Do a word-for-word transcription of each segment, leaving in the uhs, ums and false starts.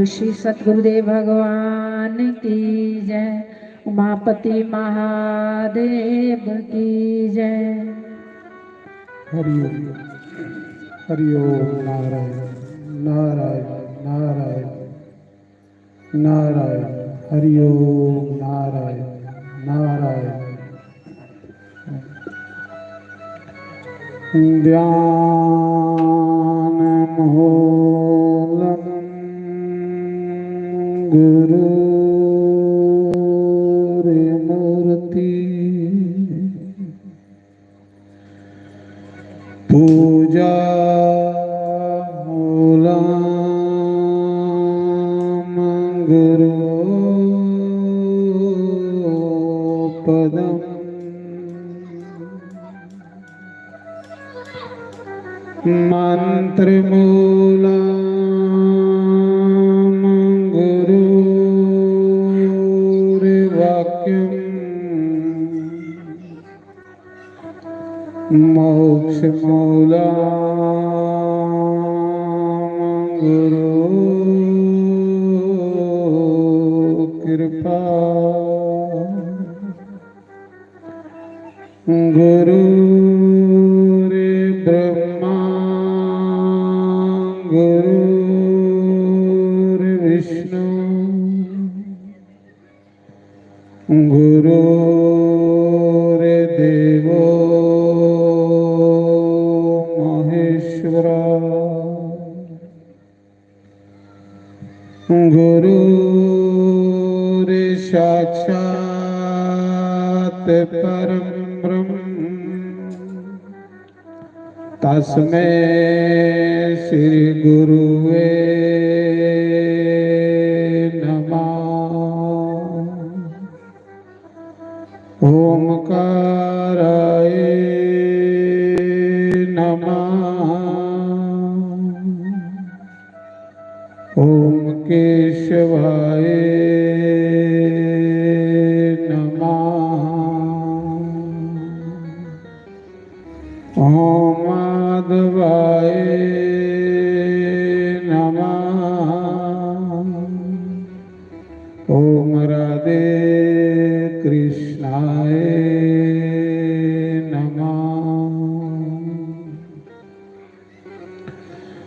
श्री सतगुरुदेव भगवान की जय। उमापति महादेव की जय। हरि ओम। हरि ओम। नारायण, नारायण, नारायण, नारायण। हरि ओम। नारायण, नारायण। ध्यान मूलम गुरुर्मूर्ति, पूजा मूलम गुरु पदम, मंत्र मूलम गुरुर्वाक्यम, मोक्ष मूलम गुरु कृपा। गुरुर्ब्रह्मा गुरुर्विष्णु गुरुर्देवो महेश्वरा। गुरुर्साक्षात् परं ब्रह्म, तस्मै श्री गुरुवे नमः। ओमकाराय नमः। ओम केशवाय नमः। ओम माधवाय नमः। ओम राधे कृष्णाय नमः।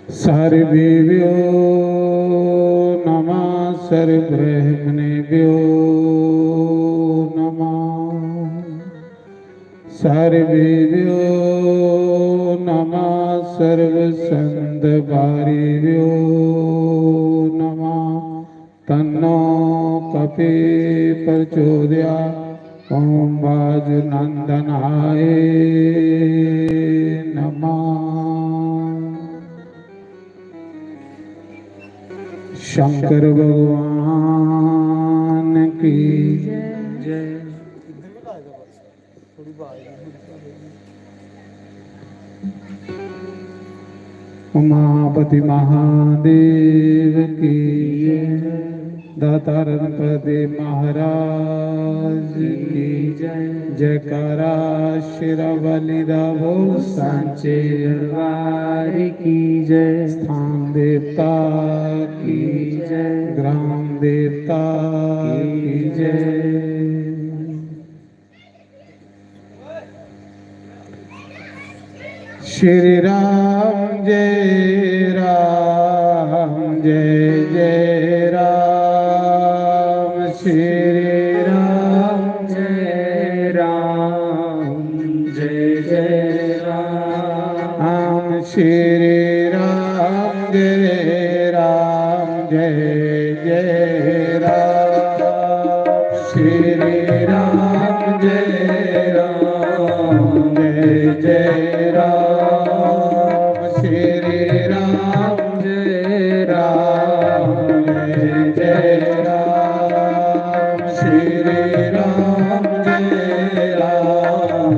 सर्वेभ्यो नमः, सर्वब्रह्मणेभ्यो नमः। सर्वेभ्यो नमः, सर्वसंतबारिभ्यो नमः। तन्नो कपि प्रचोदयात्। ओम वायुनंदनाय नमः। शंकर भगवान की जय। उमापति महादेव की जय। दाता रतन प्रदीप महाराज की जय। जयकारा शेरावाली दा बोल सांचे दरबार की जय। स्थान देवता की जय। ग्राम देवता की जय। श्री राम जय राम जय जय राम। श्री राम जय राम जय जय राम। श्री राम जय राम जय जय राम। श्री राम जय राम जय जय राम। श्री राम जय राम जय जय राम। श्री राम जय राम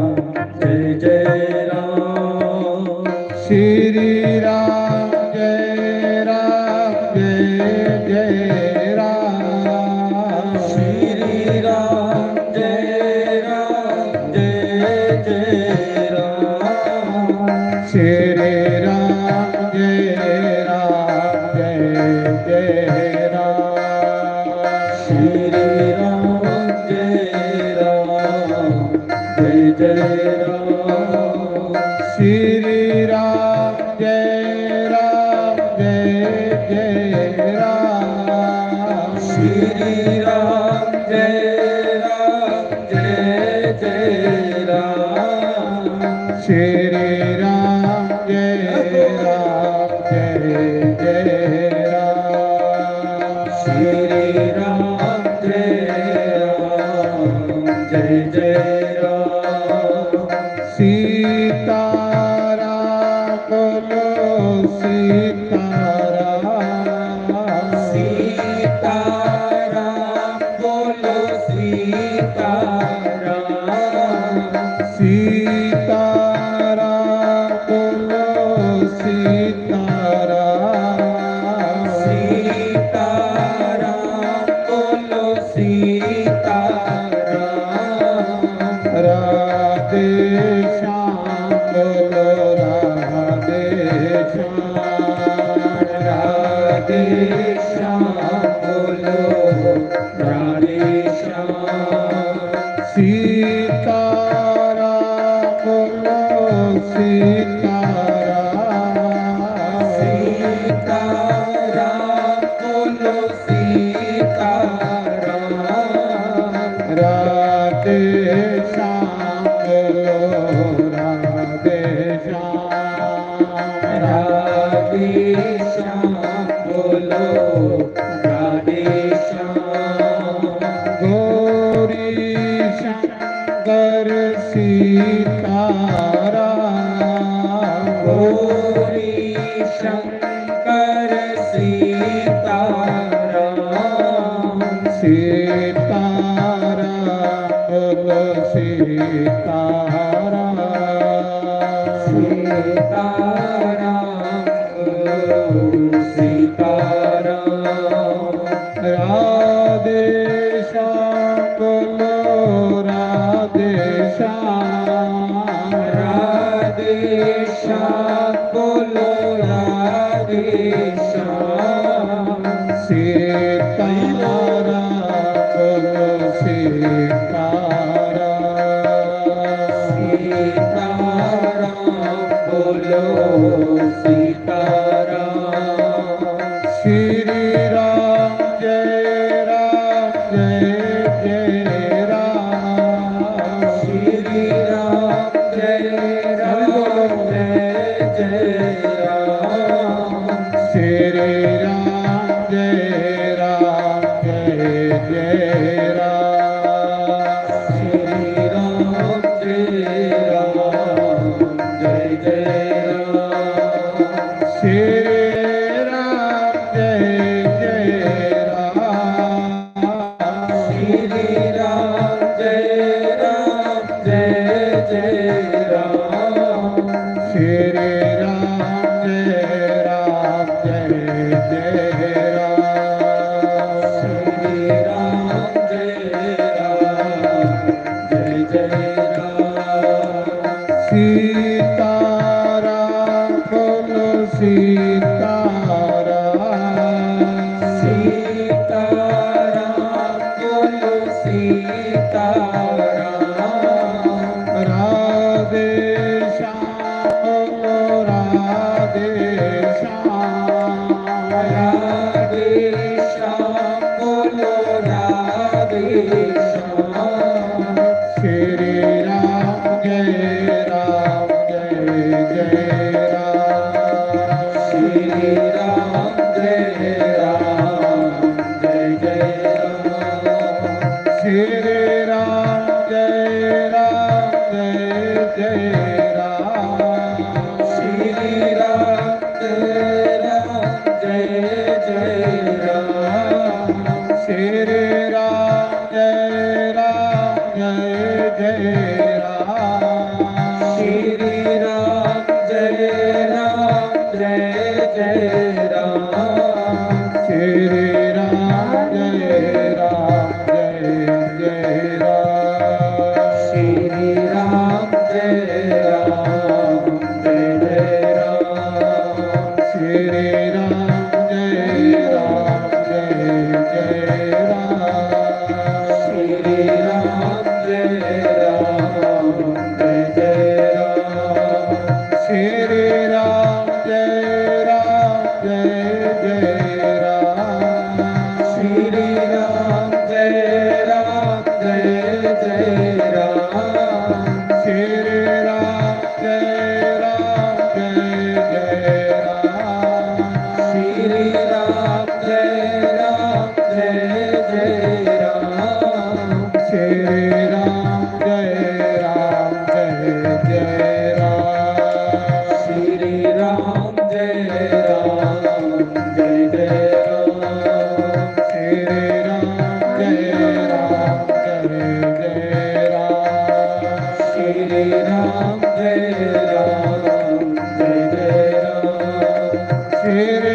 जय जय राम। श्री राम जय राम जय जय जय राम। श्री राम जय राम जय जय राम। श्री राम जय राम जय जय राम। श्री राम जय राम जय जय राम। सीताराम बोलो सीताराम। सीताराम बोलो सीताराम। सीताराम बोलो सीताराम। सीताराम बोलो सीताराम। राधे श्याम बोलो राधे श्याम। राधे श्याम बोलो राधे श्याम। सीताराम बोलो सीताराम। सीताराम बोलो सीताराम। राधे श्याम बोलो राधे श्याम। राधे श्याम बोलो राधे श्याम। गौरी शंकर सीताराम। गौरी शंकर सीताराम। सीताराम बोलो सीताराम। सीताराम बोलो सीताराम। राधे श्याम बोलो राधे श्याम। राधे श्याम बोलो राधे श्याम। सीताराम बोलो सीताराम। सीताराम बोलो सीताराम। श्री राम जय राम जय जय राम। श्री राम जय राम जय जय राम। श्री राम जय राम जय जय राम। श्री राम जय राम जय जय राम। श्री राम जय जय राम। श्री राम जय राम जय जय राम। श्री राम जय राम जय जय राम। श्री राम जय राम जय जय राम। सीताराम बोलो सीताराम। सीताराम बोलो सीताराम। राधे श्याम बोलो राधे श्याम। राधे श्याम बोलो राधे श्याम। श्री राम जय राम जय जय राम। श्री राम जय राम जय जय राम। श्री राम जय राम जय जय राम। श्री राम जय राम जय जय राम। श्री राम जय राम जय जय राम। श्री राम जय राम जय जय राम। श्री राम जय राम जय जय राम। श्री राम जय राम जय जय राम। श्री राम जय राम जय जय राम। श्री राम जय राम जय जय राम। श्री राम जय राम जय जय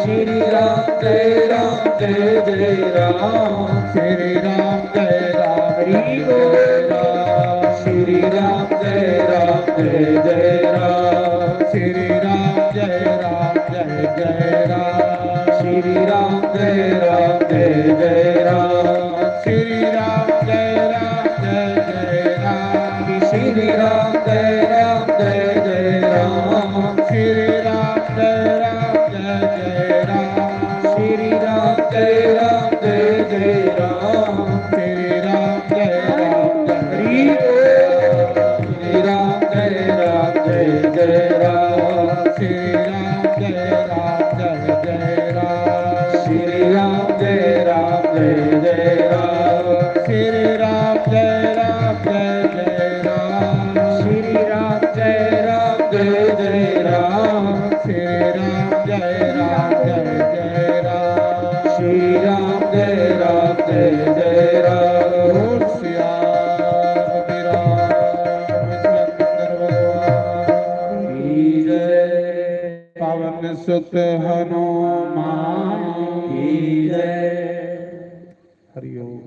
श्री राम जय राम जय जय राम। श्री राम जय राम हरि बोल। श्री राम जय राम जय जय राम। श्री राम जय राम जय जय राम। श्री राम जय राम जय जय राम। श्री राम जय राम जय जय राम। श्री राम जय राम जय जय राम। श्री राम जय राम जय जय राम। श्री राम जय राम जय जय राम। श्री राम जय राम जय हरि बोल। श्री राम जय राम जय जय राम। श्री राम जय राम जय जय राम। श्री राम जय राम जय जय राम। श्री राम जय राम जय जय राम। श्री राम जय राम जय जय राम। श्री राम जय राम जय जय राम। श्री राम जय राम जय जय राम। बोल सियावर रामचंद्र भगवान की जय। पवन सुत हनुमान की जय। हरिओम।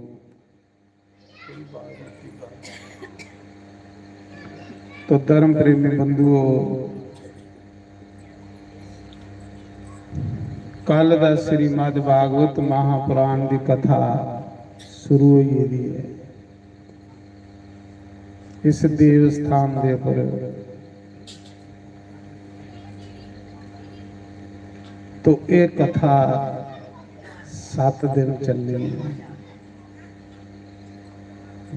तो धर्म प्रेमी बंधुओ, कल दा श्रीमद् भागवत महापुराण दी कथा शुरू होई गेदी ऐ। इस देव स्थान दे उप्पर तो एह् कथा सत्त दिन चलनी ऐ।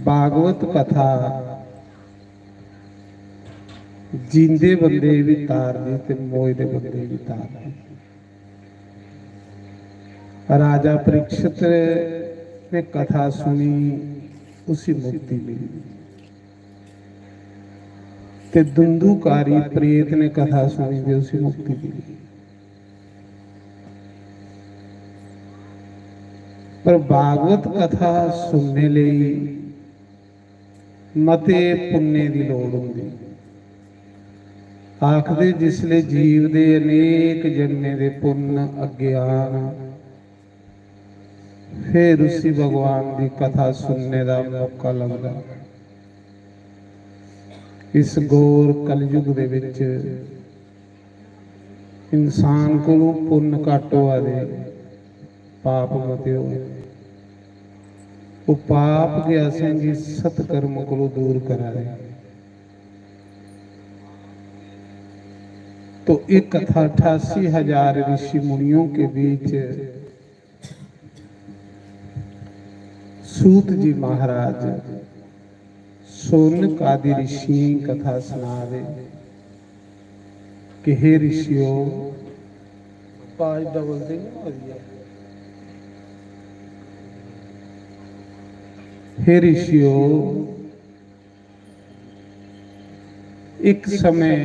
भागवत कथा जींदे बंदे गी बी तारदी ते मोए दे बंदे गी बी तारदी। राजा परीक्षित ने कथा सुनी, उसी मुक्ति मिली, ते धुंधुकारी प्रेत ने कथा सुनी ते उसी मुक्ति मिली। पर भागवत कथा सुनने लेई मते पुन्ने दी लोड़ होंदी। आखदे, जिसले जीव दे अनेक जन्में दे पुन्न अग्गे आन, फिर उसी भगवान दी कथा सुनने दा मौका लगदा। इस घोर कलयुग दे विच इंसान कोलों पुन्न घट्ट होआ दे, पाप मते होए। ओह् पाप गै असेंगी सत्कर्म कोलों दूर करा दे। तो एह् कथा अठासी हजार ऋषि मुनियों के बीच सूत जी महाराज शौनक आदि ऋषियें गी कथा सना दे कि हे ऋषियो, आवाज डबल ते नहीं हो रही है? हे ऋषियो, एक समय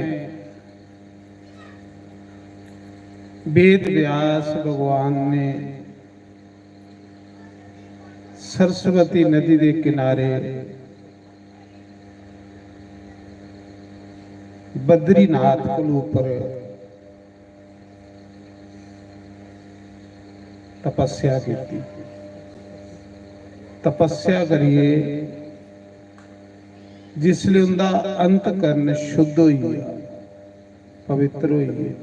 वेद व्यास भगवान ने सरस्वती नदी दे किनारे बद्रीनाथ कुल उप्पर तपस्या कीती। तपस्या करिए जिसले उंदा अंतकरण शुद्ध होई गया, पवित्र होई गया,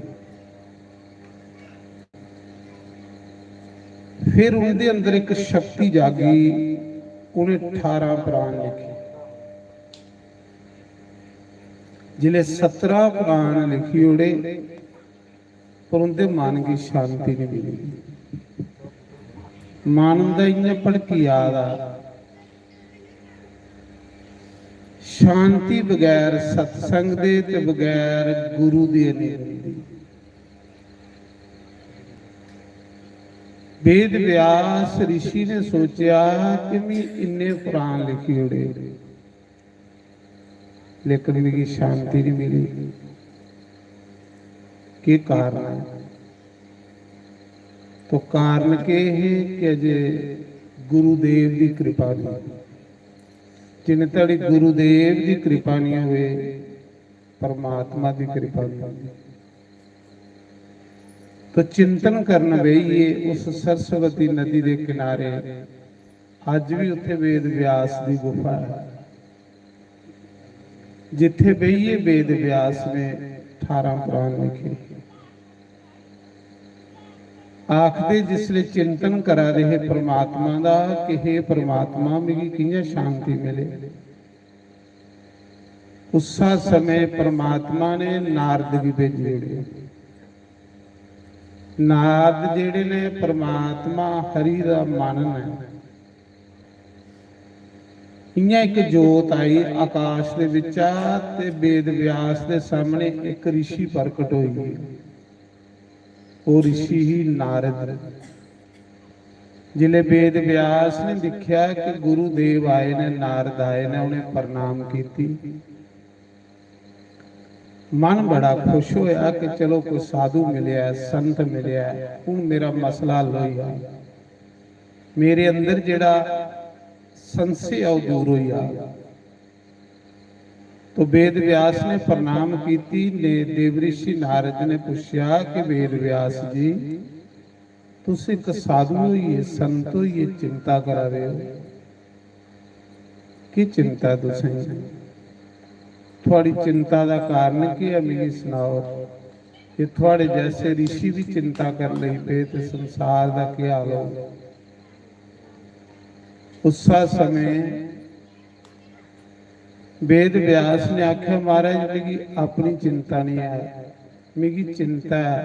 फिर उंदे अंदर एक शक्ति जागी, उन्हें अठारह प्राण लिखे। जिसले सत्रह प्राण लिखी ओड़े, पर उंदे मन गी शांति नहीं मिली। मन उंदा इयां भड़की आ दा। शांति बगैर सत्संग दे ते बगैर गुरु दे नहीं मिलदी। वेद व्यास ऋषि ने सोचा कि मैं इन्ने प्राण लिखी ओड़े, लेकिन मिगी शांति नहीं मिली। केह् कारण है? तो कारण केह् है कि अजे गुरुदेव दी कृपा नहीं। जिन्ने धड़ी गुरुदेव दी कृपा नहीं होवे, परमात्मा दी कृपा नहीं होंदी। तो चिंतन करन बेहियै उस सरस्वती नदी दे किनारे, अज्ज भी उत्थे वेद व्यास दी गुफा है, जित्थे बेहियै वेद व्यास ने ठारां पुराण लिखे। आखदे जिसले चिंतन करा दे हे परमात्मा दा कि हे परमात्मा, मिगी कि'यां शांति मिले, उस्सा समय परमात्मा ने नारद गी भेजी ओड़ेआ। नारद जेह्ड़े ने परमात्मा हरि दा मन न। इ'यां इक जोत आई आकाश दे बिच्चा ते वेद व्यास दे सामने इक रिशी प्रकट होई गे। ओह् रिशी ही नारद। जिसलै वेद व्यास ने दिक्खेआ कि गुरुदेव आए ने, नारद आए ने, उ'नें प्रणाम कीती। मन बड़ा खुश होया कि चलो कोई साधु मिलेआ, संत मिलेआ, हून मेरा मसला हल होई जाग, मेरे अंदर जेह्ड़ा संशय ऐ ओह् दूर होई जाग। तो वेद व्यास ने प्रणाम कीती ने देवऋषि नारद ने पुच्छेआ कि वेद व्यास जी, तुस इक साधु होइयै, संत होइयै चिंता करा दे ओ, की चिंता ऐ तुसेंगी? थुआड़ी चिंता दा कारण केह् ऐ, मिगी सनाओ। जे थुआड़े जैसे ऋषि भी चिंता कर लेई पे ते संसार दा केह् हाल होग? उस्सा समें वेद व्यास ने आखेआ, महाराज, मिगी अपनी चिंता नहीं ऐ, मिगी चिंता ऐ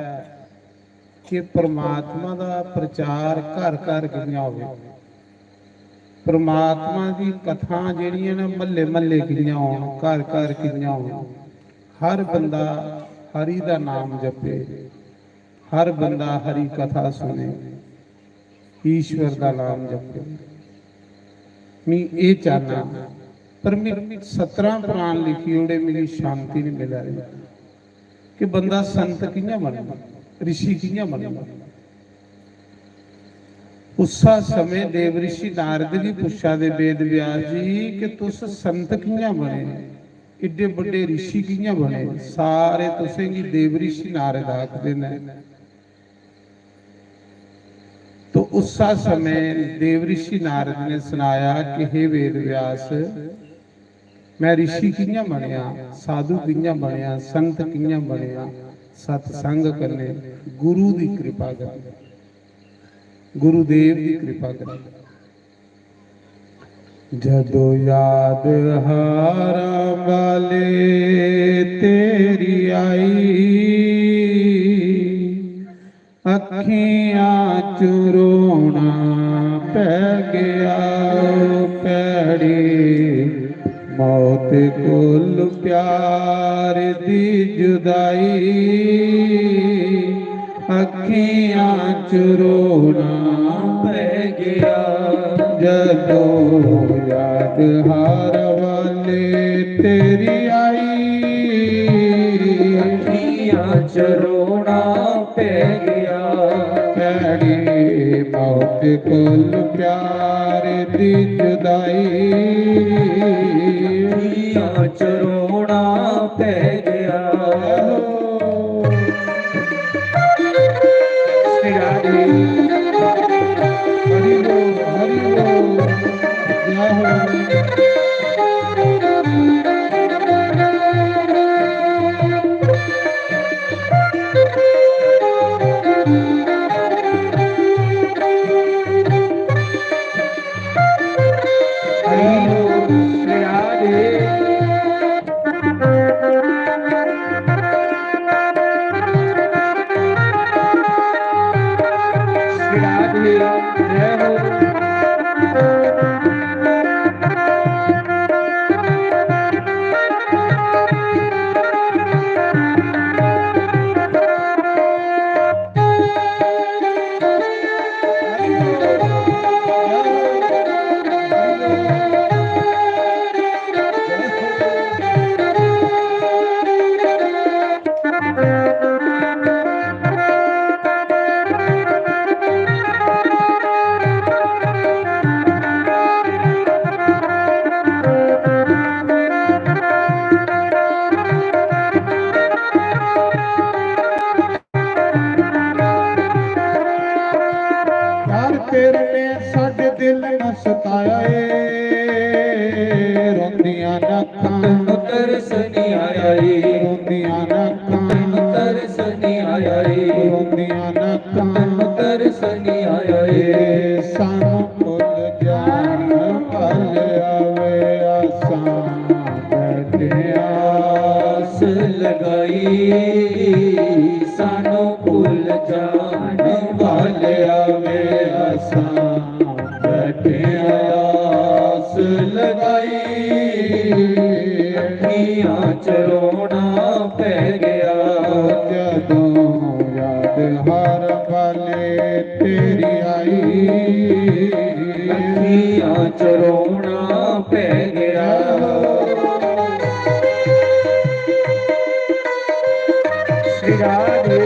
कि परमात्मा दा प्रचार घर घर कि'यां होवे, परमात्मा दी कथां जेह्ड़ियां न म्हल्ले म्हल्ले कि'यां होन, घर घर कि'यां होन, हर बंदा हरि दा नाम जपे, हर बंदा हरि कथा सुने, ईश्वर दा नाम जपे। मी एह् चाहना, पर मी सतरां पुराण लिखी ओड़े, मिगी शांति नहीं मिला रही कि बंदा संत कि'यां बनदा, ऋषि कि'यां बनदा। उस्सा समें देवऋषि नारद गी पुच्छा दे, वेद व्यास जी, कि तुस संत कि'यां बने, एड्डे बड्डे ऋषि कि'यां बने? सारे तुसेंगी देवऋषि नारद आखदे न। तो उस्सा समें देवऋषि नारद ने सनाया कि हे वेद व्यास, मैं ऋषि कि'यां बनेआ, साधु कि'यां बनेआ, संत कि'यां बनेआ? सत्संग कन्नै, गुरु दी कृपा कन्नै, गुरुदेव दी कृपा कन्नै। जदों याद हारां वाले तेरी आई, अखियां च रोना पै गया। भैड़ी मौत कोल प्यार दी जुदाई, अखियां च रोना पै गया। जदों याद हार वाले तेरी आई, अखियां च रोना पै गया। भैड़ी मौत कोल प्यार दी जुदाई, अखियां च रोना पै गया। श्री राधे। हरि बोल, हरि बोल। जय हो। हरि बोल, श्री राधे। श्री राधे, जय हो। ਤੇਰੇ ਨੇ ਸਾਡੇ ਦਿਲ ਨੂੰ ਸਤਾਇਆ ਏ। ਰੋਂਦੀਆਂ ਅੱਖਾਂ ਨੂੰ ਤਰਸ ਨਹੀਂ ਆਇਆ ਏ। ਰੋਂਦੀਆਂ ਅੱਖਾਂ ਨੂੰ ਤਰਸ ਨਹੀਂ ਆਇਆ ਏ। ਰੋਂਦੀਆਂ ਅੱਖਾਂ ਨੂੰ ਤਰਸ ਨਹੀਂ ਆਇਆ ਏ। ਸਾਨੂੰ ਭੁੱਲ ਜਾਣ ਵਾਲਿਆ ਵੇ, ਅਸਾਂ ਬੈਠੇ ਆਸ ਲਗਾਈ। ਸਾਨੂੰ ਭੁੱਲ ਜਾਣ ਵਾਲਿਆ ਵੇ, ਅਸਾਂ ਬੈਠੇ ਆਸ ਲਗਾਈ। ਅੱਖੀਆਂ ਚ ਰੋਣਾ ਪੈ ਗਿਆ। ਜਦੋਂ ਯਾਦ ਹਰ ਵੇਲੇ ਤੇਰੀ ਆਈ। ਅੱਖੀਆਂ ਚ ਰੋਣਾ ਪੈ ਗਿਆ। श्री राधे।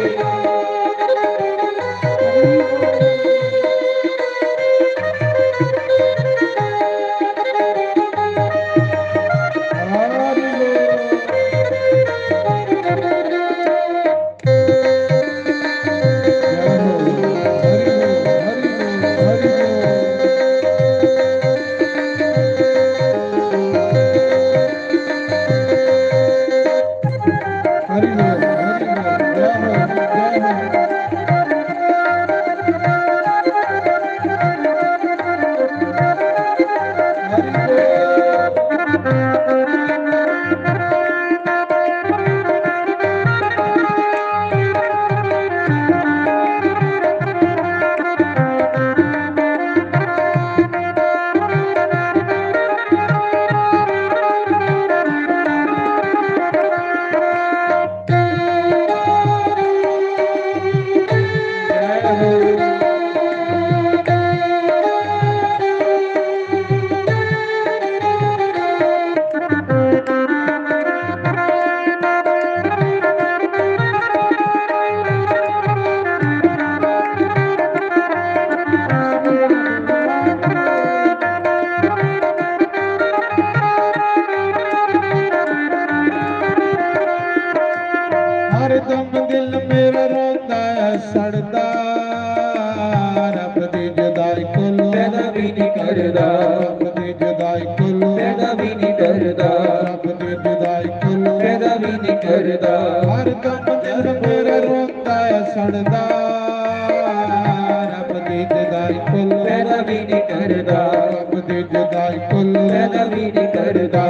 ਹਰ ਦਮ ਦਿਲ ਮੇਰਾ ਰੋਂਦਾ ਹੈ, ਸੜਦਾ, ਰੱਬ ਦੀ ਜੁਦਾਈ ਕੋਲੋਂ ਪੈਦਾ ਵੀ ਨਹੀਂ ਕਰਦਾ। ਰੱਬ ਦੀ ਜੁਦਾਈ ਕੋਲੋਂ ਪੈਦਾ ਵੀ ਨਹੀਂ ਕਰਦਾ। ਰੱਬ ਦੀ ਜੁਦਾਈ ਕੋਲੋਂ ਪੈਦਾ ਵੀ ਨਹੀਂ ਕਰਦਾ। ਹਰ ਦਮ ਦਿਲ ਮੇਰਾ ਰੋਂਦਾ ਹੈ, ਸੜਦਾ, ਰੱਬ ਦੀ ਜੁਦਾਈ ਕੋਲੋਂ ਪੈਦਾ ਵੀ ਨਹੀਂ ਕਰਦਾ। ਰੱਬ ਦੀ ਜੁਦਾਈ ਕੋਲੋਂ ਪੈਦਾ ਵੀ ਨਹੀਂ ਕਰਦਾ।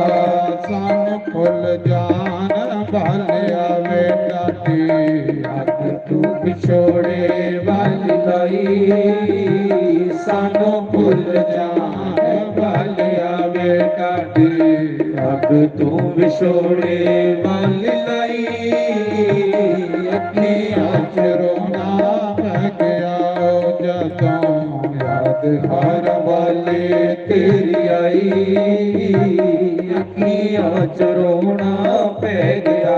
ਸਾਨੂੰ ਭੁੱਲ ਜਾਣ ਵਾਲਿਆ ਵੇ, ਦਾਦੀ, ਅੱਗ ਤੂੰ ਵਿਛੋੜੇ ਵਾਲੀ ਲਾਈ। ਸਾਨੂੰ ਭੁੱਲ ਜਾਣ ਵਾਲਿਆ ਵੇ, ਦਾਦੀ, ਅੱਗ ਤੂੰ ਵਿਛੋੜੇ ਵਾਲੀ ਲਾਈ। ਅੱਖੀਆਂ ਚ ਰੋਣਾ ਪੈ ਗਿਆ, ਜਦੋਂ ਯਾਦ ਹਰ ਵੇਲੇ ਤੇਰੀ ਆਈ। ਅੱਖੀਆਂ ਚ ਰੋਣਾ ਪੈ ਗਿਆ।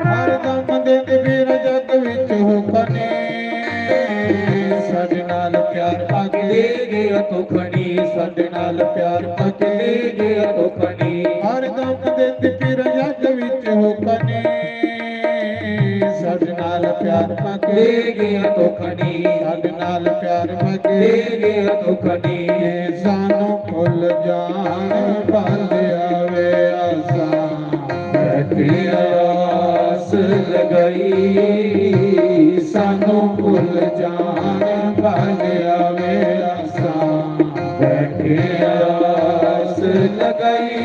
ਹਰ ਦਮ ਦਿਲ ਵੀ ਰਜਤ ਵਿੱਚ ਹੋ ਖਣੀ, ਸਾਡੇ ਨਾਲ ਪਿਆਰ ਪੱਕ ਦੇ ਗਿਆ ਤੂੰ ਖਣੀ, ਸਾਡੇ ਨਾਲ ਪਿਆਰ ਪੱਕ ਦੇ ਗਿਆ ਤੂੰ ਖਣੀ। ਹਰ ਦਮ ਦਿਲ ਵੀ ਰਜਤ ਵਿੱਚ ਹੋ ਖਣੀ, ਸਾਡੇ ਨਾਲ प्यार मके गया तो खनी, साडे नाल प्यार मके गया तो खनी। ये सानू भुल जान वाले आवे, असां बैठे आस लगाई। सानू भुल जान वाले आवे, असां बैठे आस लगाई।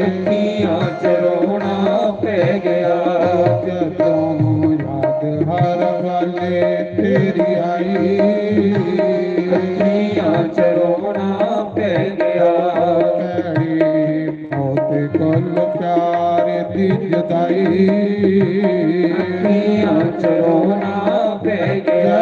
अखियां च रोना पै गया, जदों याद हर वाले तेरी आई। अखियां च रोना पै गया, तेरी मौत कोल प्यार दी जुदाई। अखियां च रोना पै गया।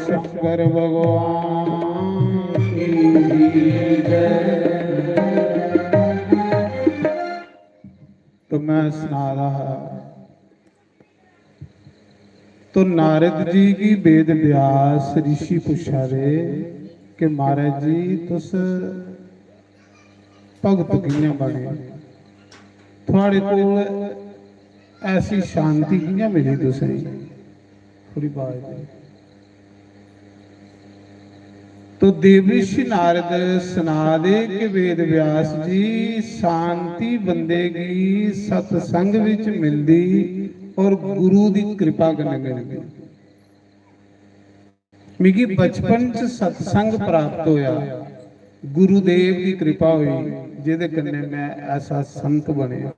शंकर भगवान की जय। तो मैं सना रहा हा, तो नारद जी गी वेद व्यास ऋषि पुच्छा दे कि महाराज जी, तुस भगत कि'यां बने? थुआढ़े कोल ऐसी शांति कि'यां मिली तुसेंगी? थोड़ी बाज दे। तो देवऋषि नारद सना दे कि वेद व्यास जी, शांति बंदे गी सत्संग विच मिलदी और गुरु दी कृपा कन्नै मिलदी। मिगी बचपन च सत्संग प्राप्त होया, गुरुदेव दी कृपा हुई, जेदे कन्नै मैं ऐसा संत बनेया।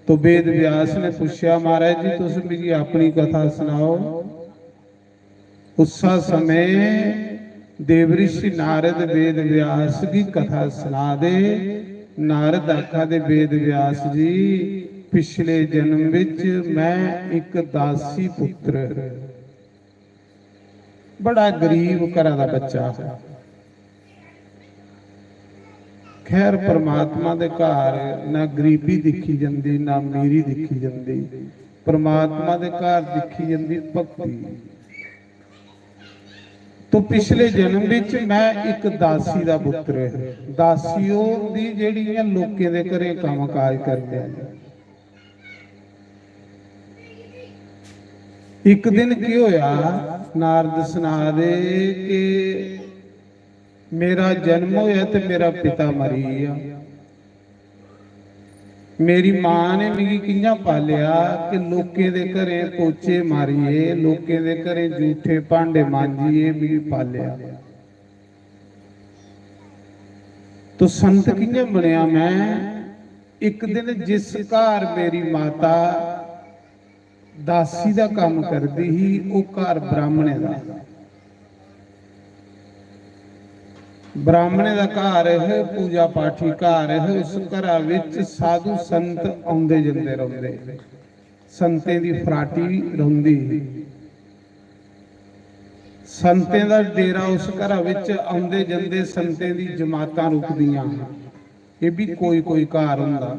तो वेद व्यास ने पूछेया, महाराज जी, तुस मिगी अपनी कथा सनाओ। उस्सा समय देवऋषि नारद वेद व्यास गी कथा सना दे। नारद आखा दे, वेद व्यास जी, पिछले जन्म विच मैं इक दासी पुत्र, बड़ा गरीब घरा दा बच्चा हा। खैर, परमात्मा दे घर ना गरीबी दिक्खी जंदी, ना अमीरी दिक्खी जंदी। परमात्मा दे घर दिक्खी जंदी भक्ति। तो पिछले जन्म विच मैं इक दासी दा पुत्र हा। दासी ओह होंदी जेहड़ी इ'यां लोकें दे घरें कम्म काज करदे न। इक दिन केह् होया, नारद सना दे कि मेरा जन्म होया ते मेरा पिता मरी गेआ। मेरी मां ने मिगी कि'यां पालेआ कि लोकें दे घरें पोचे मारियै, लोकें दे घरें जूठे भांडे मांजियै मिगी पालेआ। तो संत कि'यां बनेआ मैं? इक दिन जिस घर मेरी माता दासी दा कम्म करदी ही, ओह घर ब्राह्मणे दा। ब्राह्मणे दा घर है, पूजा पाठी घर है। उस घरा विच साधु संत औंदे जंदे रौंदे। संतें दी फराटी रौंदी ही। संतें दा डेरा उस घरा विच औंदे जंदे संतें दी जमातां रुकदियां हियां। एह भी कोई कोई घर हुंदा,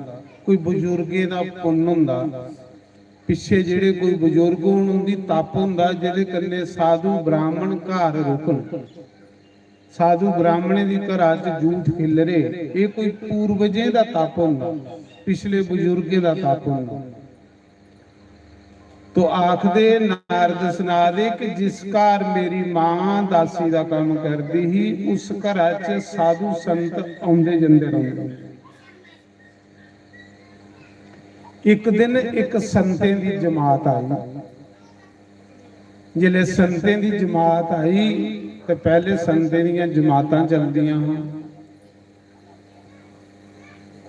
कोई बजुर्गें दा पुन्न हुंदा। पिच्छे जेहड़े कोई बजुर्ग होन, उंदी तप हुंदा, जेहदे कन्नै साधु ब्राह्मण घर रुकन। साधु ब्राह्मणें दी घरा च जूठ खिल्लरे, एह कोई पूर्वजें दा तप हुंदा। पिछले बजुर्गें दा तप होंदा। तो आखदे, नारद सना दे कि जिस घर मेरी मां दासी दा कम्म करदी ही, उस घरा च साधु संत औंदे जंदे रौंह्दे। इक दिन इक संतें दी जमात आई। जिसलै संतें दी जमात आई ते पैह्ले संतें दियां जमातां चलदियां हां।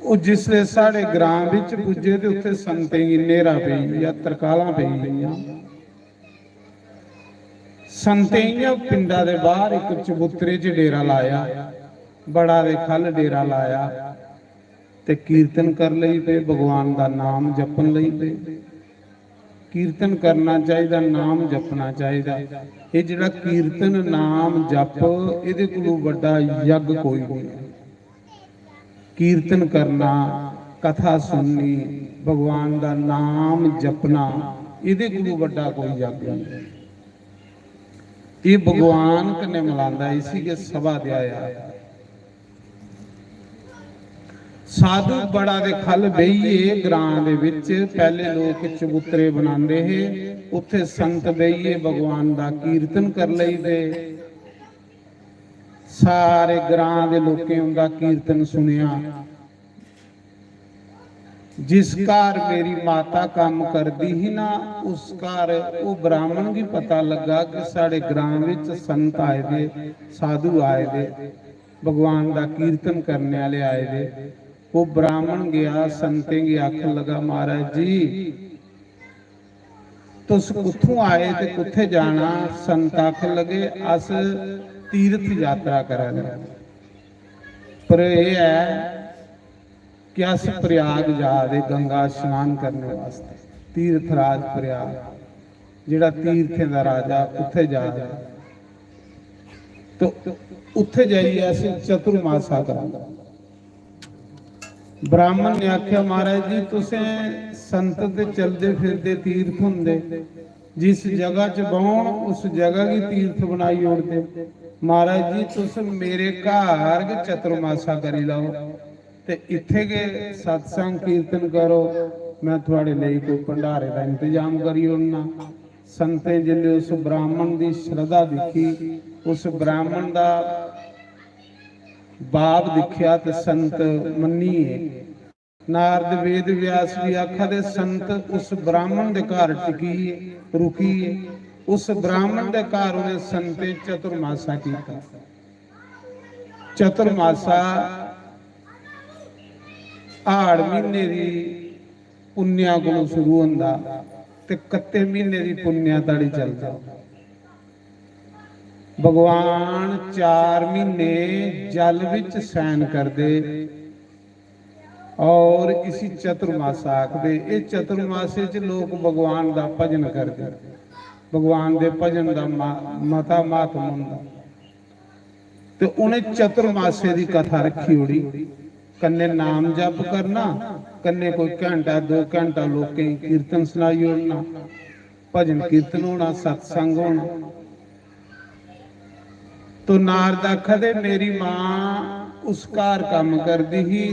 ओह् जिसलै साढ़े ग्रां बिच पुज्जे ते उत्थै संतें गी न्हेरा पेई गेआ, तरकालां पेई गेइयां। संतें इ'यां पिंडा दे बाह्र इक चबूतरे च डेरा लाया, बड़ा दे ख'ल्ल डेरा लाया ते कीर्तन कर लगी पे, भगवान दा नाम जपन लगी पे। कीर्तन करना चाहिदा, नाम जपना चाहिदा। एह् जेह्ड़ा कीर्तन, नाम जप, एह्दे कोलू बड्डा यज्ञ कोई नहीं है। कीर्तन करना, कथा सुननी, भगवान दा नाम जपना, एह्दे कोलू बड्डा कोई यज्ञ नहीं। एह् भगवान कन्नै मलांदा, इसी गै सभा ध्याया। साधु बड़ा दे खल बेहियै ग्रां दे विच पैह्ले लोक चबूतरे बनांदे हे, उत्थे संत बेहियै भगवान दा कीर्तन कर लईदे। सारे ग्रां दे लोकें उंदा कीर्तन सुनेआ। जिस घर मेरी माता कम्म करदी ही ना, उस घर ओह् ब्राह्मण गी पता लग्गा कि साढ़े ग्रां विच संत आए दे, साधु आए दे, भगवान दा कीर्तन करने आह्ले आए दे। ओह् ब्राह्मण गेआ, संतें गी आखन लगा, "महाराज जी, तुस कुत्थों आए ते कुत्थे जाना?" संत आखन लगे, "अस तीर्थ यात्रा करा दे, पर एह् ऐ कि अस प्रयाग जा दे गंगा स्नान करने वास्ते, तीर्थराज प्रयाग, जेह्ड़ा तीर्थें दा राजा, उत्थे जा दे, तो उत्थे जाइयै अस चतुर्मासा करांगे।" ब्राह्मण ने आख्या, "महाराज जी, तुसें संत ते चलदे फिरदे तीर्थ हुंदे, जिस जगह च बौहन उस जगह गी तीर्थ बनाई ओड़दे। महाराज जी, तुस मेरे घर गै चतुर्मासा करी लैओ ते इत्थे गै सत्संग कीर्तन करो, मैं थुआड़े लेई कोई भंडारे दा इंतजाम करी ओड़ना।" संतें जिसलै उस ब्राह्मण दी श्रद्धा दिक्खी, उस ब्राह्मण दा भाव दिक्खेआ ते संत मन्नी गे। नारद वेद व्यास जी आखा दे, संत उस ब्राह्मण दे घर टिकी गे, रुकी गे। उस ब्राह्मण दे घर उ'नें संतें चतुर्मासा कीता। चतुर्मासा हाड़ म्हीने दी पुन्नेआ कोलू शुरू होंदा ते कत्ते म्हीने दी पुन्नेआ धोड़ी चलदा। भगवान चार म्हीने जल विच सैन करदे और इसी चतुर्मासा आखदे। एह् चतुर्मासे च लोक भगवान दा भजन करदे, भगवान दे भजन दा मा-, मता महात्म होंदा। ते उ'नें चतुर्मासे दी कथा रखी ओड़ी, कन्नै नाम जप करना, कन्नै कोई घैंटा दो घैंटा लोकें गी कीर्तन सनाई ओड़ना, भजन कीर्तन होना, सत्संग होना। तो नारद आखा दे, "मेरी मां उस घर कम्म करदी ही,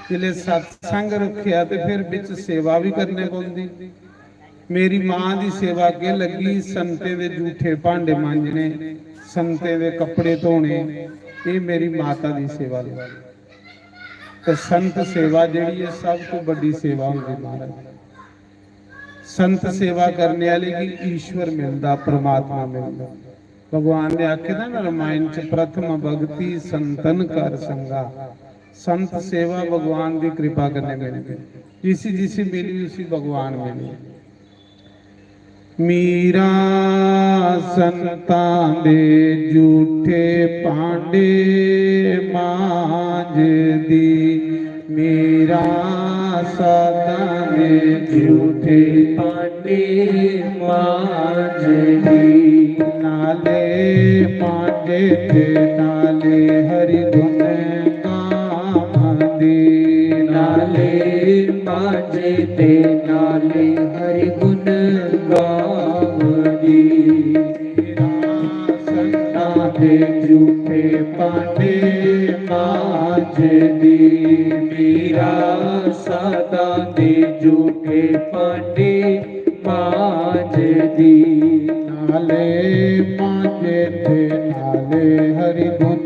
जिसलै सत्संग रखेआ ते फिर बिच सेवा भी करने पौंदी।" मेरी मां दी सेवा केह् लग्गी? संतें दे जूठे भांडे मांजने, संतें दे कपड़े धोने, एह् मेरी माता दी सेवा लग्गी। ते संत सेवा जेह्ड़ी ऐ, सब तो बड्डी सेवा होंदी महाराज। संत सेवा करने आह्ले गी ईश्वर मिलदा, परमात्मा मिलदा। भगवान ने आखे दा ना रामायण च, "प्रथम भक्ति संतन कर संगा।" संत सेवा भगवान दी कृपा कन्नै मिलदी, जिसी जिसी मिली उसी भगवान मिली। मीरा संतां दे झूठे भांडे मांजदी, मीरा साधां दे झूठे भांडे मांजदी। नाले मांजे ते नाले हरि गुण गावदी, नाले मांजे ते नाले हरि गुण गावदी। संतां दे झूठे भांडे मांजदी, मीरा साधां दी। नाले मांजे ते नाले हरि गुण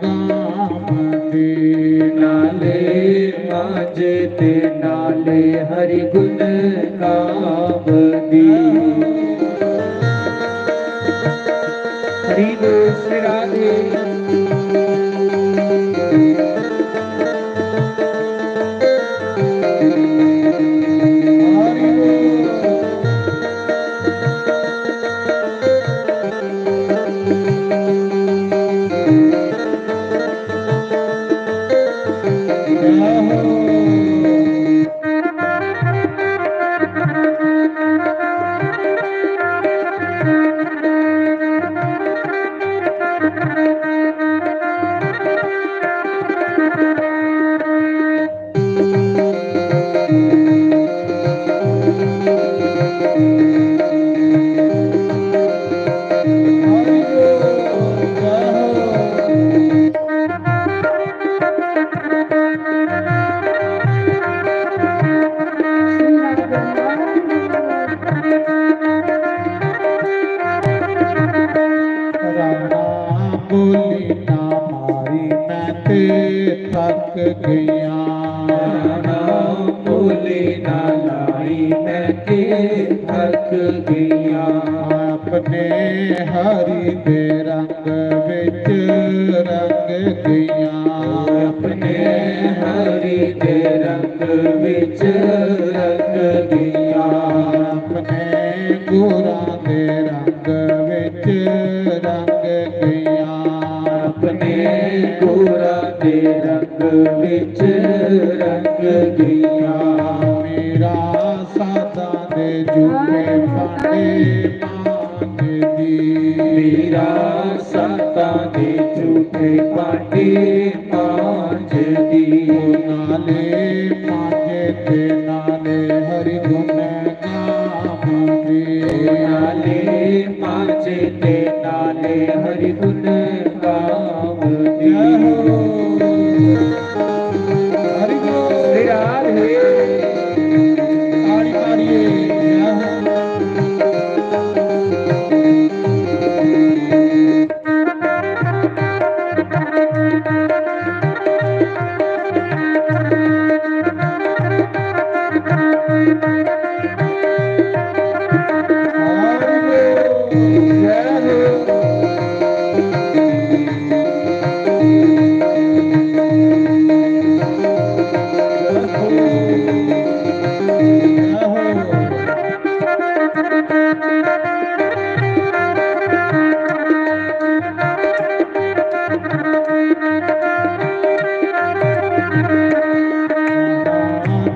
गावदी। नाले मांजे ते नाले हरि गुण गावदी। हरि बोल श्री राधे। राणा बोली ना मारी मैं ते थक गया। राणा बोली ना लाई मैं ते थक गया। अपने हरि दे रंग विच रंग गया। अपने हरि दे रंग विच रंग गया। अपने गुरां दे रंग विच रंग गया। अपने गुरां दे रंग विच रंग गया। मेरा सादा दे झूठे भांडे मांजदी। मेरा सादा दे झूठे भांडे मांजदी। नाले मांजे ते नाले हरि गुण गावदी। नाले मांजे ते नाले हरि गुण गावदी। जय हो। हरि बोल। श्री राधे। ताड़ी मारिए। जय हो।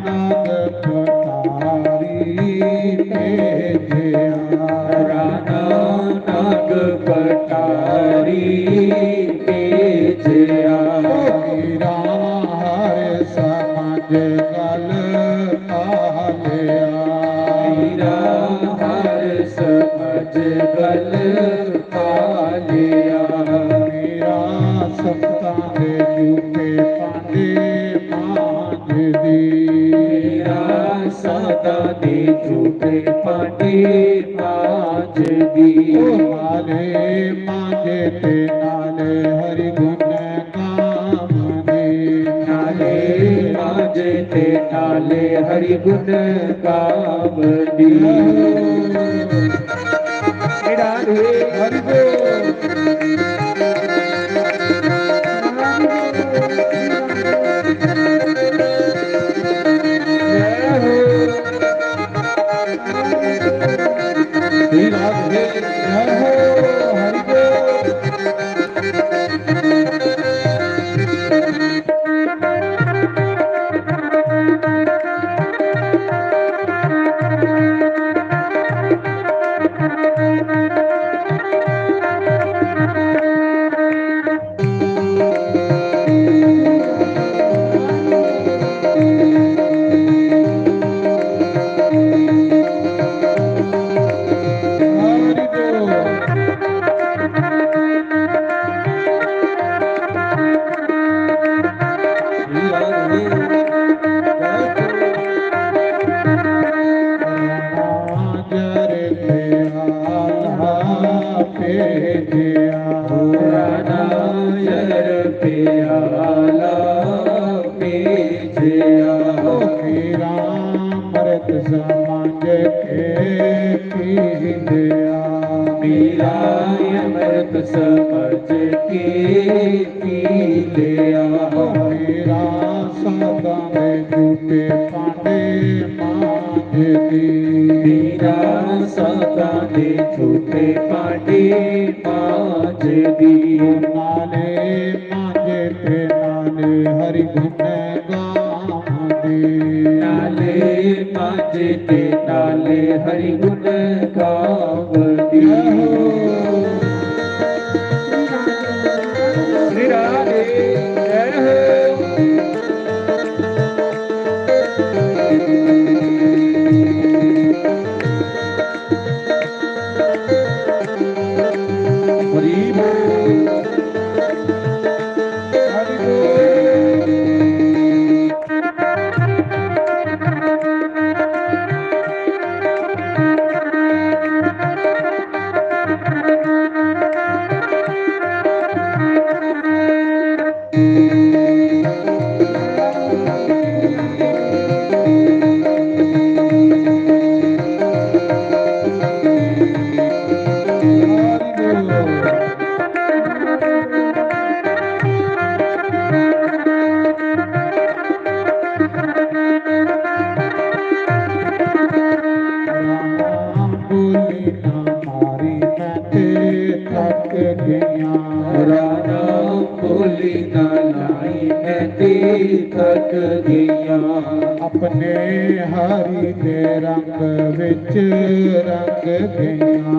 नाग पटारी भेजया। राणा नाग पटारी भेजया। हीरा हर समझ गल पालया। हीरा हर समझ गल पालया। मेरा संतां दे झूठे भांडे मांजदी। मेरा सादा दे झूठे भांडे मांजदी। ओ नाले मांजे ते नाले हरि गुण गावदी। नाले मांजे ते नाले हरि गुण गावदी। निधान हे हरि बोल। जय हो। श्री राधे जय हो। हरि बोल। मेरा अमृत समझ के पी लिया। मेरा सादा में झूठे पांडे मांझ दी। मेरा सादा में झूठे पांडे मांझ दी। नाले मांझे ते नाले हरि गुण गावंदी। नाले मांझे ते नाले हरि गुण गावंदी। श्री राधे जय हो। हरि बोल। हरि बोल। बोली ना मारी मैं ते थक गया। राधा बोली ना लाई मैं ते थक गया। अपने हरि दे रंग विच रंग गया।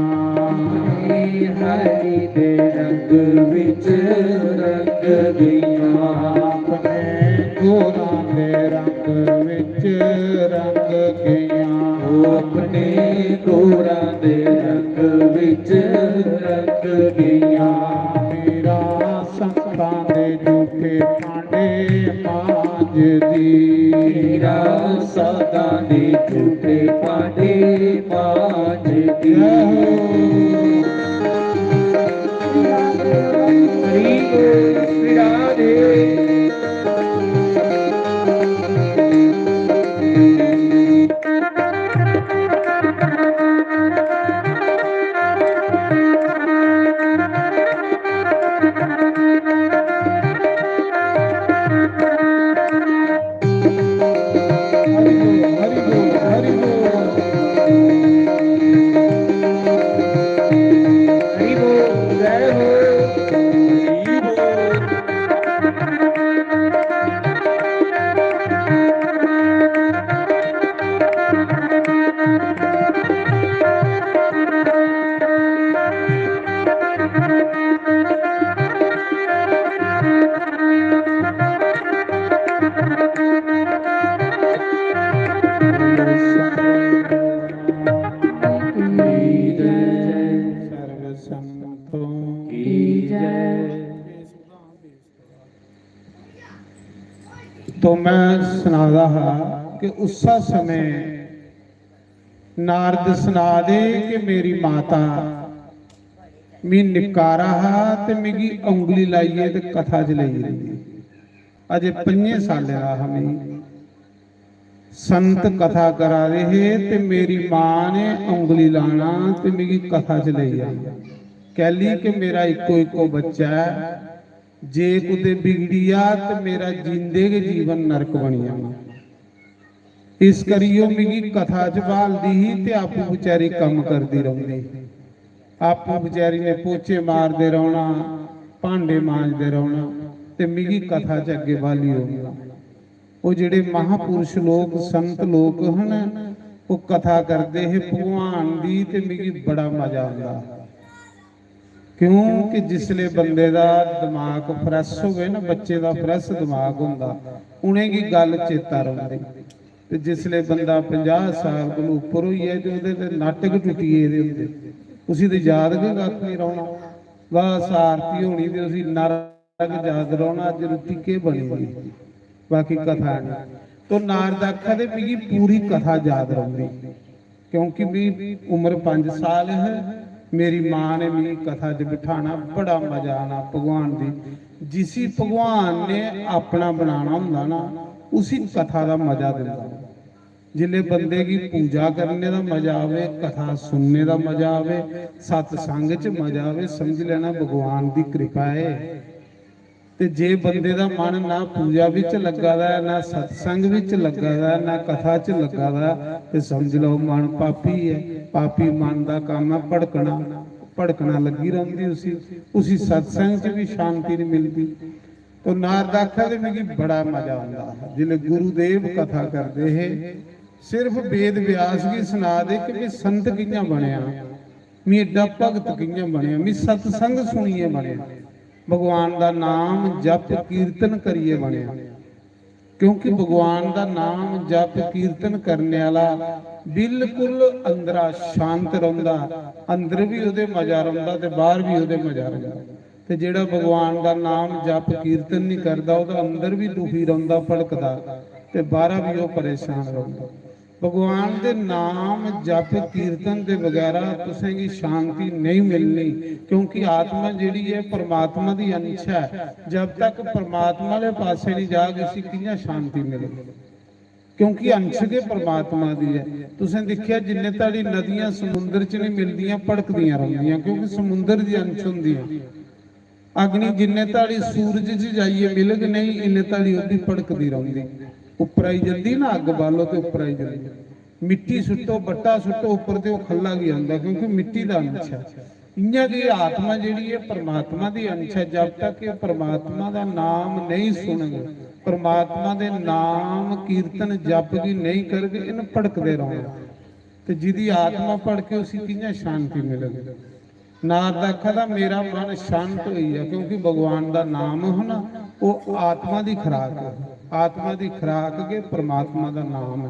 अपने हरि दे रंग विच रंग गया। अपने गोरा दे रंग विच रंग गया। अपने गोरा दे रंग विच रंग गया। मेरा संतां दे झूठे पांडे मांझ दी। मेरा सादा दे झूठे पांडे मांझ दी। हरि बोल श्री राधे। हरि बोल, हरि बोल, हरि बोल। हरि बोल, जय हो। हरि बोल। सर्व संतों की जय। तो मैं सना दा हा कि उस्सै समें नारद सना दे कि मेरी माता, मी निक्कारा हा ते मिगी औंगली लाइयै ते कथा च लेई जंदी। अजें पंजें सालें दा हा मी। संत कथा करा दे हे ते मेरी मां ने औंगली लाना ते मिगी कथा च लेई जाना। कैली कि मेरा इक्को इक्को बच्चा ऐ, जे कुतै बिगड़ी जा ते मेरा जींदे गै जीवन नरक बनी जाना। इस करी ओह् मिगी कथा च ब्हालदी ही ते आपूं बचैरी कम्म करदी रौंह्दी। आपूं बचैरी ने पोचे मारदे रौह्ना, भांडे मांजदे रौह्ना ते मिगी कथा च अग्गें ब्हाली ओड़ना। ओह् जेह्ड़े महापुरुष लोक, संत लोक हन, ओह् कथा करदे हे भगवान दी ते मिगी बड़ा मजा आंदा। क्योंकि जिसले बंदे दा दमाग फ्रैश होवे ना, बच्चे दा फ्रैश दमाग होंदा, उ'नेंगी गल्ल चेता रौंह्दी। ते जिसले बंदा पंजाह् साल कोला उप्पर होई जाए ते ओह्दे ते नाटक टुट्टी गेदे होंदे, उसी ते याद गै कक्ख निं रौह्ना। बस आरती होनी ते उसी नारा गै याद रौह्ना, अज्ज रुट्टी केह् बनी दी, बाकी कथा निं। तो नारद आखा दे, "मिगी पूरी कथा याद रौंह्दी।" क्योंकि भी उम्र पंज साल है, मेरी मां ने मिगी कथा च बिठाना, बड़ा मजा आना भगवान दी। जिसी भगवान ने अपना बनाना होंदा ना, उसी कथा दा मजा दिंदा। जिसले बंदे गी पूजा करने दा मजा आवे, कथा सुनने दा मजा आवे, सत्संग च मजा आवे, समझ लेना भगवान दी कृपा है। ते जे बंदे दा मन ना पूजा विच लग्गा दा ऐ, ना सत्संग विच लग्गा दा ऐ, ना कथा च लग्गा दा ऐ, ते समझ लैओ मन पापी ऐ। पापी मन दा कम्म ऐ भड़कना। भड़कना लग्गी रौंह्दी उसी, उसी सत्संग च बी शांति निं मिलदी। तो नारद आखा दे, "मिगी बड़ा मजा आंदा हा जिसलै गुरुदेव कथा करदे हे, सिर्फ वेद व्यास गी सना दे कि मी संत कि'यां बनेआ, मी एड्डा भगत कि'यां बनेआ, मी सत्संग सुनियै बनेआ, भगवान दा नाम जप कीर्तन करियै बनेआ।" क्योंकि भगवान दा नाम जप कीर्तन करने आह्ला बिल्कुल अंदरा शांत रौंह्दा, अंदर बी ओह्दे मजा रौंह्दा ते बाह्र बी ओह्दे मजा रौंह्दा। ते जेह्ड़ा भगवान दा नाम जप कीर्तन निं करदा, ओह्दा अंदर बी दुखी रौंह्दा, भड़कदा, ते बाह्रा बी ओह् परेशान रौंह्दा। भगवान दे नाम जप कीर्तन दे बगैरा तुसें गी शांति नेईं मिलनी, क्योंकि आत्मा जेह्ड़ी ऐ परमात्मा दी अंश ऐ। जब तक परमात्मा आह्ले पासै निं जाग, इसी कि'यां शांति मिलग? क्योंकि अंश गै परमात्मा दी ऐ। तुसें दिक्खेआ, जिन्ने धड़ी नदियां समुंदर च निं मिलदियां, भड़कदियां रौंह्दियां, क्योंकि समुंदर दी अंश होंदियां। अग्नि जिन्ने धड़ी सूरज च जाइयै मिलग नेईं, इन्ने धड़ी ओह् बी भड़कदी रौंह्दी। उप्पर आई जंदी ना, अग्ग बालो ते उप्पर आई जंदी। मिट्टी सुट्टो, बट्टा सुट्टो उप्पर, ते ओह् ख'ल्ला गै औंदा, क्योंकि मिट्टी दा अंश ऐ। इ'यां गै आत्मा जेह्ड़ी ऐ, परमात्मा दी अंश ऐ। जब तक एह् परमात्मा दा नाम नेईं सुनग, परमात्मा दे नाम कीर्तन जप गी नेईं करग, इन्न भड़कदे रौह्ना। ते जिदी आत्मा भड़के, उसी कि'यां शांति मिलग? नारद आखा दा, "मेरा मन शांत होई गेआ, क्योंकि भगवान दा नाम हो ना, ओह् आत्मा दी खुराक ऐ। आत्मा दी खुराक गै परमात्मा दा नाम ऐ।"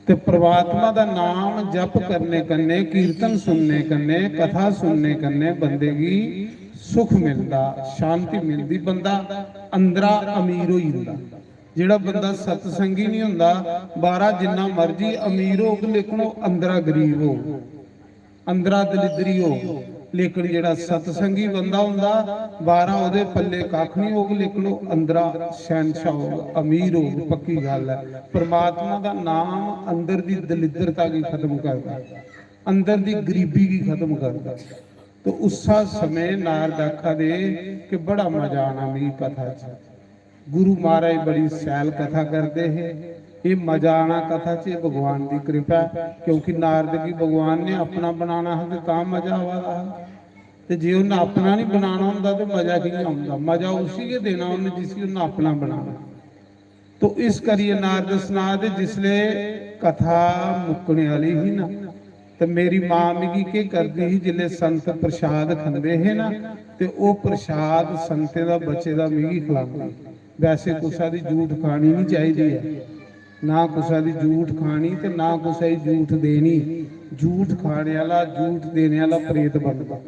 ते परमात्मा दा नाम जप करने कन्नै, कीर्तन सुनने कन्नै, कथा सुनने कन्नै बंदे गी सुख मिलदा, शांति मिलदी, बंदा अंदरा अमीर होई जंदा। जेह्ड़ा बंदा सत्संगी नहीं होंदा, बाहरा जिन्ना मर्जी अमीर होग, लेकिन ओह् अंदरा गरीब होग, अंदरा दलिद्री होग। लेकिन जेह्ड़ा सत्संगी बंदा होंदा, बाहरा ओह्दे पल्ले कक्ख नहीं होग, लेकिन ओह् अंदरा शैनशाह होग, अमीर होग, पक्की गल्ल ऐ। परमात्मा दा नाम अंदर दी दलिद्रता गी खत्म करदा, अंदर दी गरीबी गी खत्म करदा। तो उस्सा समें नारद आखा दे कि बड़ा मजा आना मिगी कथा च। गुरु महाराज बड़ी सैल कथा करदे हे। एह् मजा आना कथा च, एह् भगवान दी कृपा ऐ, क्योंकि नारद गी भगवान ने अपना बनाना हा ते तां मजा आवा दा हा। ते जे उन्नै अपना निं बनाना होंदा ते मजा कि'यां औंदा? मजा उसी गै देना उन्नै जिसी उन्नै अपना बनाना। तो इस करियै नारद सना दे, जिसले कथा मुक्कने आह्ली ही ना, ते मेरी मां मिगी केह् करदी ही, जिसले संत प्रसाद खंदे हे ना, ते ओह् प्रसाद संतें दा बचे दा मिगी खलांदी। वैसे कुसै दी जूठ खानी निं चाहिदी ऐ, ना कुसै दी जूठ खानी ते ना कुसै गी जूठ देनी। जूठ खाने आह्ला, जूठ देने आह्ला प्रेत बनदा,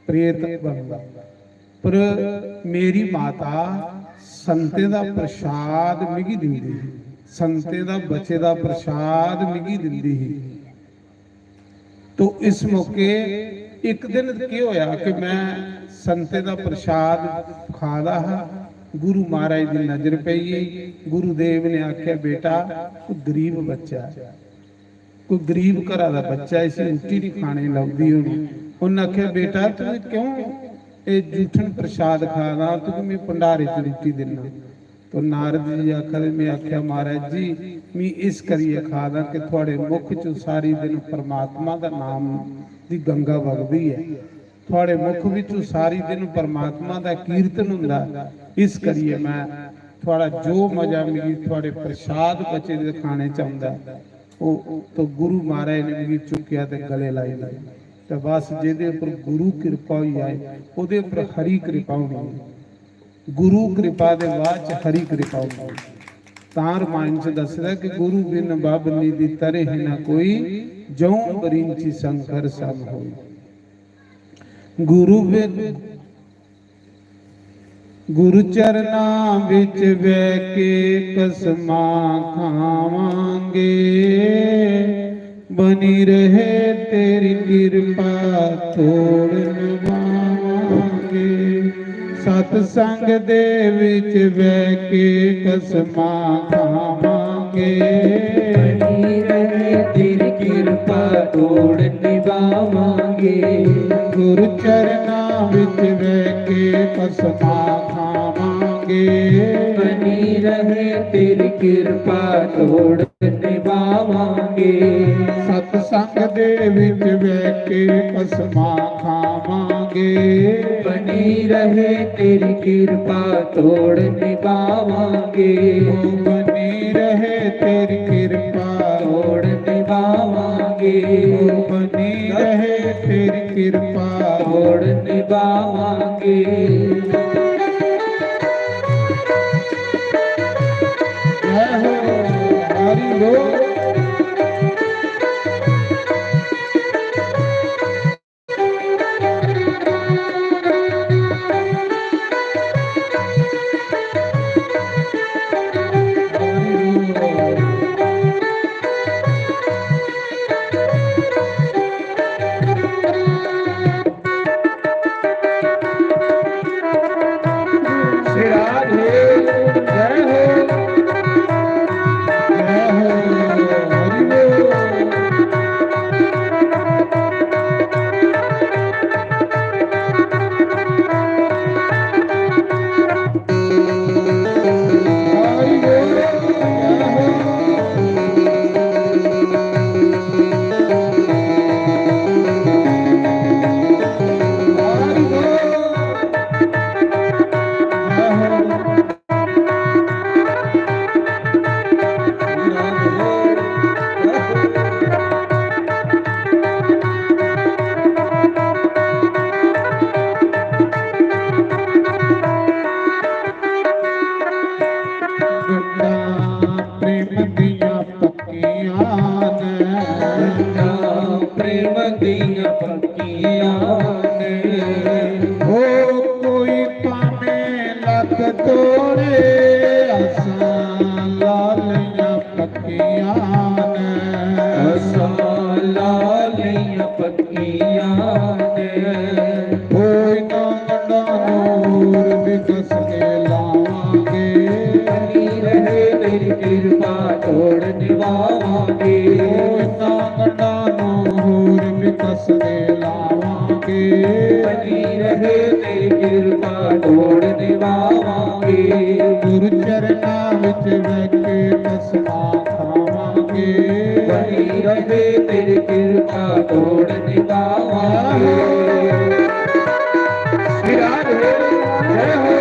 प्रेत बनदा। पर मेरी माता संतें दा प्रसाद मिगी दिंदी ही, संतें दा बचे दा प्रसाद मिगी दिंदी ही। तो इस मौके इक दिन केह् होया कि मैं संतें दा प्रसाद खा दा हा, गुरु महाराज दी नजर पेई गेई। गुरुदेव ने आखेआ, "बेटा, तू गरीब बच्चा ऐ, कोई गरीब घरा दा बच्चा, इसी रुट्टी निं खाने गी लभदी होनी।" उन्नै आखेआ, "बेटा, तू क्यों एह् जूठन प्रसाद खा दा, तू मी भंडारे च रुट्टी दिन्ना?" तो नारद जी आखा दे, "में आखेआ, महाराज जी, मी इस करियै खा दा कि थुआढ़े मुख चों सारी दिन परमात्मा दा नाम दी गंगा बगदी ऐ, थुआढ़े मुख बिचों सारी दिन परमात्मा दा कीर्तन हुंदा, इस करियै मैं थुआढ़ा जो मजा मिगी थुआढ़े प्रसाद बचे दे खाने च औंदा, ओह् तो गुरु महाराज ने मिगी चुक्केआ ते गले लाई लेआ। ते बस जेह्दे उप्पर गुरु कृपा होई जाए, ओह्दे उप्पर हरि कृपा होनी ऐ। गुरु कृपा दे बाद च हरि कृपा होंदी। तां रामायण च दसदा कि "गुरु बिन बब निधि तरह न कोई, जऊं बरिंची शंकर सम होई।" गुरु बिन, गुरु चरना विच बह के कसमा खावांगे, बनी रहे तेरी कृपा तोड़ निभावांगे। सतसंग दे विच बह के कसमां खावांगे। बनी रहे तेरी किरपा, तोड़ निभावांगे। गुरु चरणां विच बह के कसमां खावांगे। बनी रहे तेरी किरपा, तोड़ निभावांगे। सतसंग दे विच बह के कसमां खावांगे। बनी रहे तेरी किरपा, तोड़ निभावांगे। ओ बनी रहे तेरी किरपा, तोड़ निभावांगे। ओ बनी रहे तेरी किरपा, तोड़ निभावांगे। जय हो, हरि बोल। श्री राधे, जय हो, जय हो, हरि बोल। हरि बोल, जय हो। गंढां प्रेम दियां पक्कियां न। गंढां प्रेम दियां पक्कियां न। ओ कोई भावें लक्क तोड़े, असां ला लइयां पक्कियां न। असां ला लइयां पक्कियां न। ओ इन्हां गंढां नूं होर भी कसदे लावांगे। बनी रहे तेरी किरपा, तोड़ निभावांगे। ओ इन्हां गंढां नूं होर भी कसदे लावांगे। बनी रहे तेरी किरपा, तोड़ निभावांगे। गुरु चरणां विच बह के कसमां खावांगे। बनी रहे तेरी किरपा, तोड़ निभावांगे। श्री राधे, जय हो।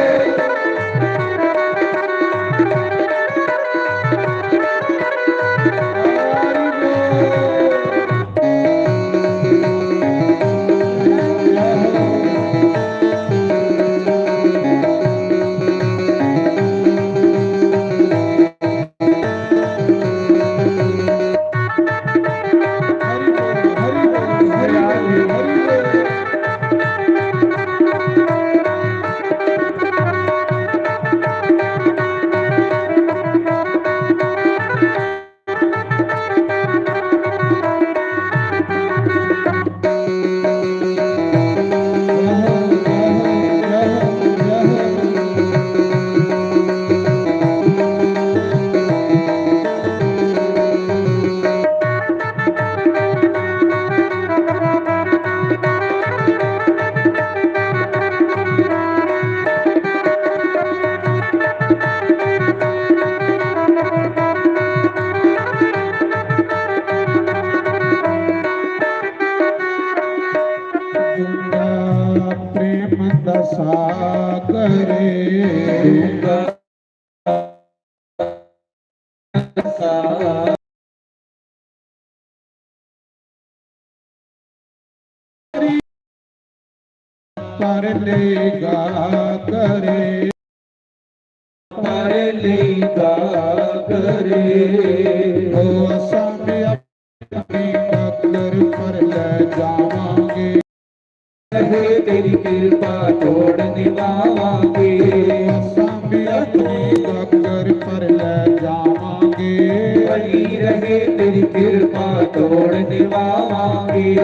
गंगा प्रेम दा सागर। गंगा सागर। पर लेगा करे। पर लेगा करे। ओ असां भी अपनी डगर पर ले जावांगे। रहे तेरी किरपा, तोड़ निभावांगे। असां भी अपनी डगर पर ले जावांगे। बनी रहे तेरी किरपा, तोड़ निभावांगे।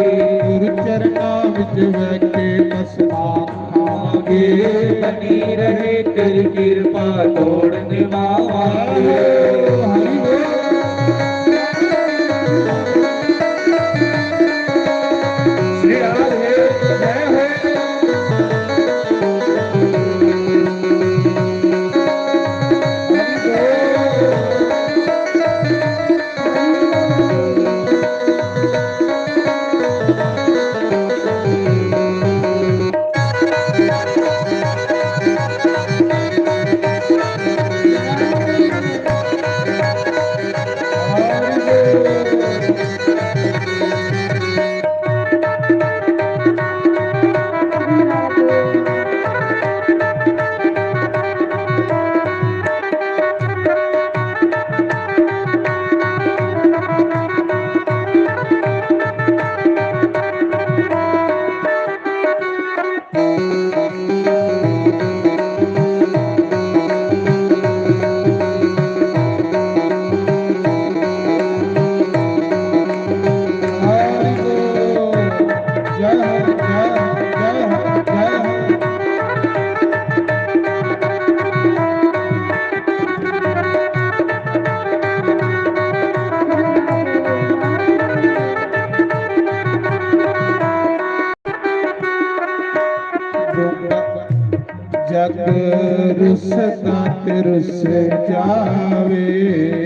गुरु चरणां विच बह के कसमां खावांगे। बनी रहे तेरी कृपा, तोड़ निभावांगे। श्री राधे, जय हो। जग रुसदा ते रुस जावे।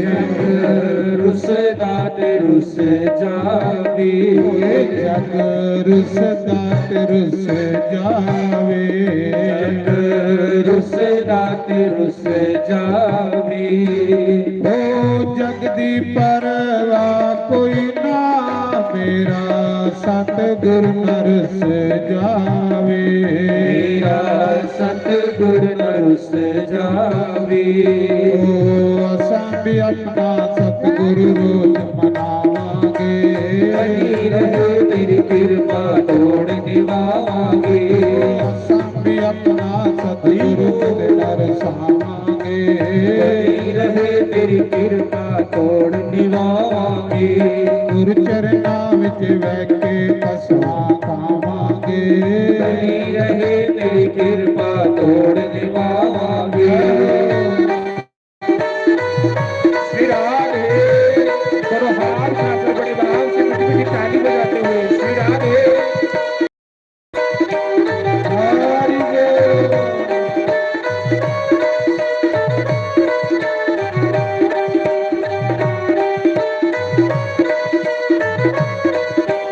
जग रुसदा ते रुस जावे। जग रुसदा ते रुस जावे। जग रुसदा ते रुस जावे। ओ जग दी परवाह कोई ना, मेरा सतगुर नरस जावे। मेरा सतगुर नरस जावे। ओ असां भी अपना सतगुर रोज मनावांगे। बनी रहे तेरी कृपा, तोड़ निभावांगे। असां भी अपना सतगुर तेरे दरसावांगे। बनी रहे तेरी कृपा, तोड़ निभावांगे। गुर चरना विच बह के कसमां खावांगे। बनी रहे तेरी कृपा, तोड़ निभावांगे। श्री राधे। करो हाथ उठा कर बड़े आराम से मीठी मीठी ताली बजाते हुए। श्री राधे।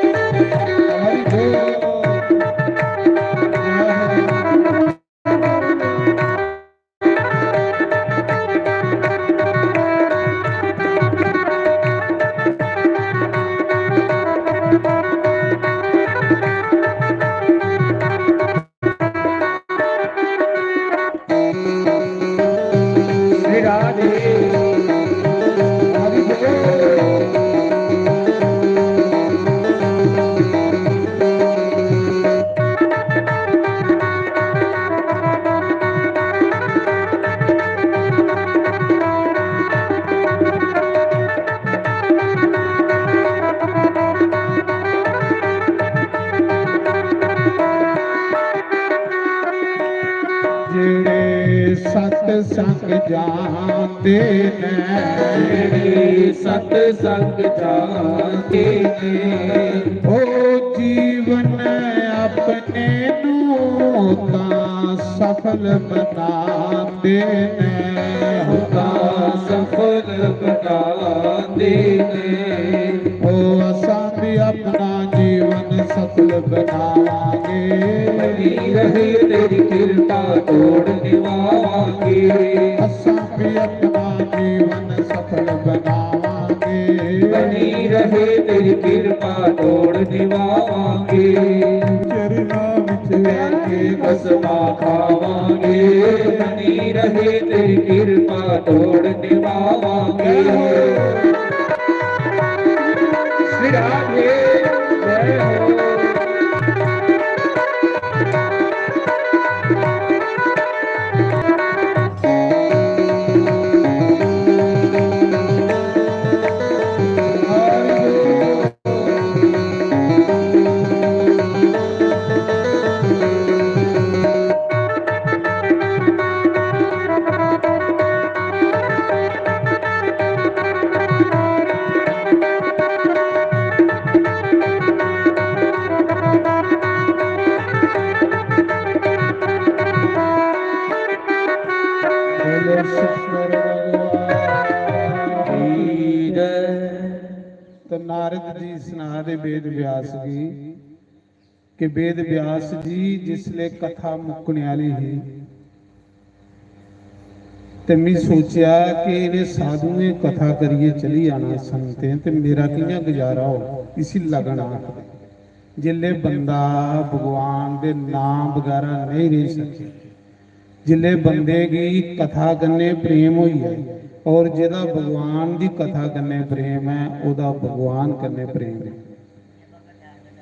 हरि बोल। हरि बोल। श्री राधे। हरि बोल। जेड़े सतसंग जाणदे ने, जेड़े सतसंग जाणदे ने, ओ जीवन अपने नू तां सफल बनांदे ने, ओ तां सफल बनांदे ने। ओ असां भी अपना जीवन सफल बनावांगे। बनी रहे तेरी कृपा, तोड़ निभावांगे। असां भी अपना जीवन सफल बनावांगे। बनी रहे तेरी कृपा, तोड़ निभावांगे। चरना विच बह के कसमां खावांगे। बनी रहे तेरी कृपा, तोड़ निभावांगे। श्री राधे। जय हो। वेद व्यास गी कि वेद व्यास जी, जिसलै कथा मुक्कने आह्ली ही ते में सोचेआ कि इ'नें साधुएं कथा करियै चली जाना संतें, ते मेरा कि'यां गुजारा होग? इसी लगन आखदे। जिसलै बंदा भगवान दे नांऽ बगैरा नेईं रेही सकै, जिसलै बंदे गी कथा कन्नै प्रेम होई जाए, और जेह्दा भगवान दी कथा कन्नै प्रेम ऐ, ओह्दा भगवान कन्नै प्रेम ऐ।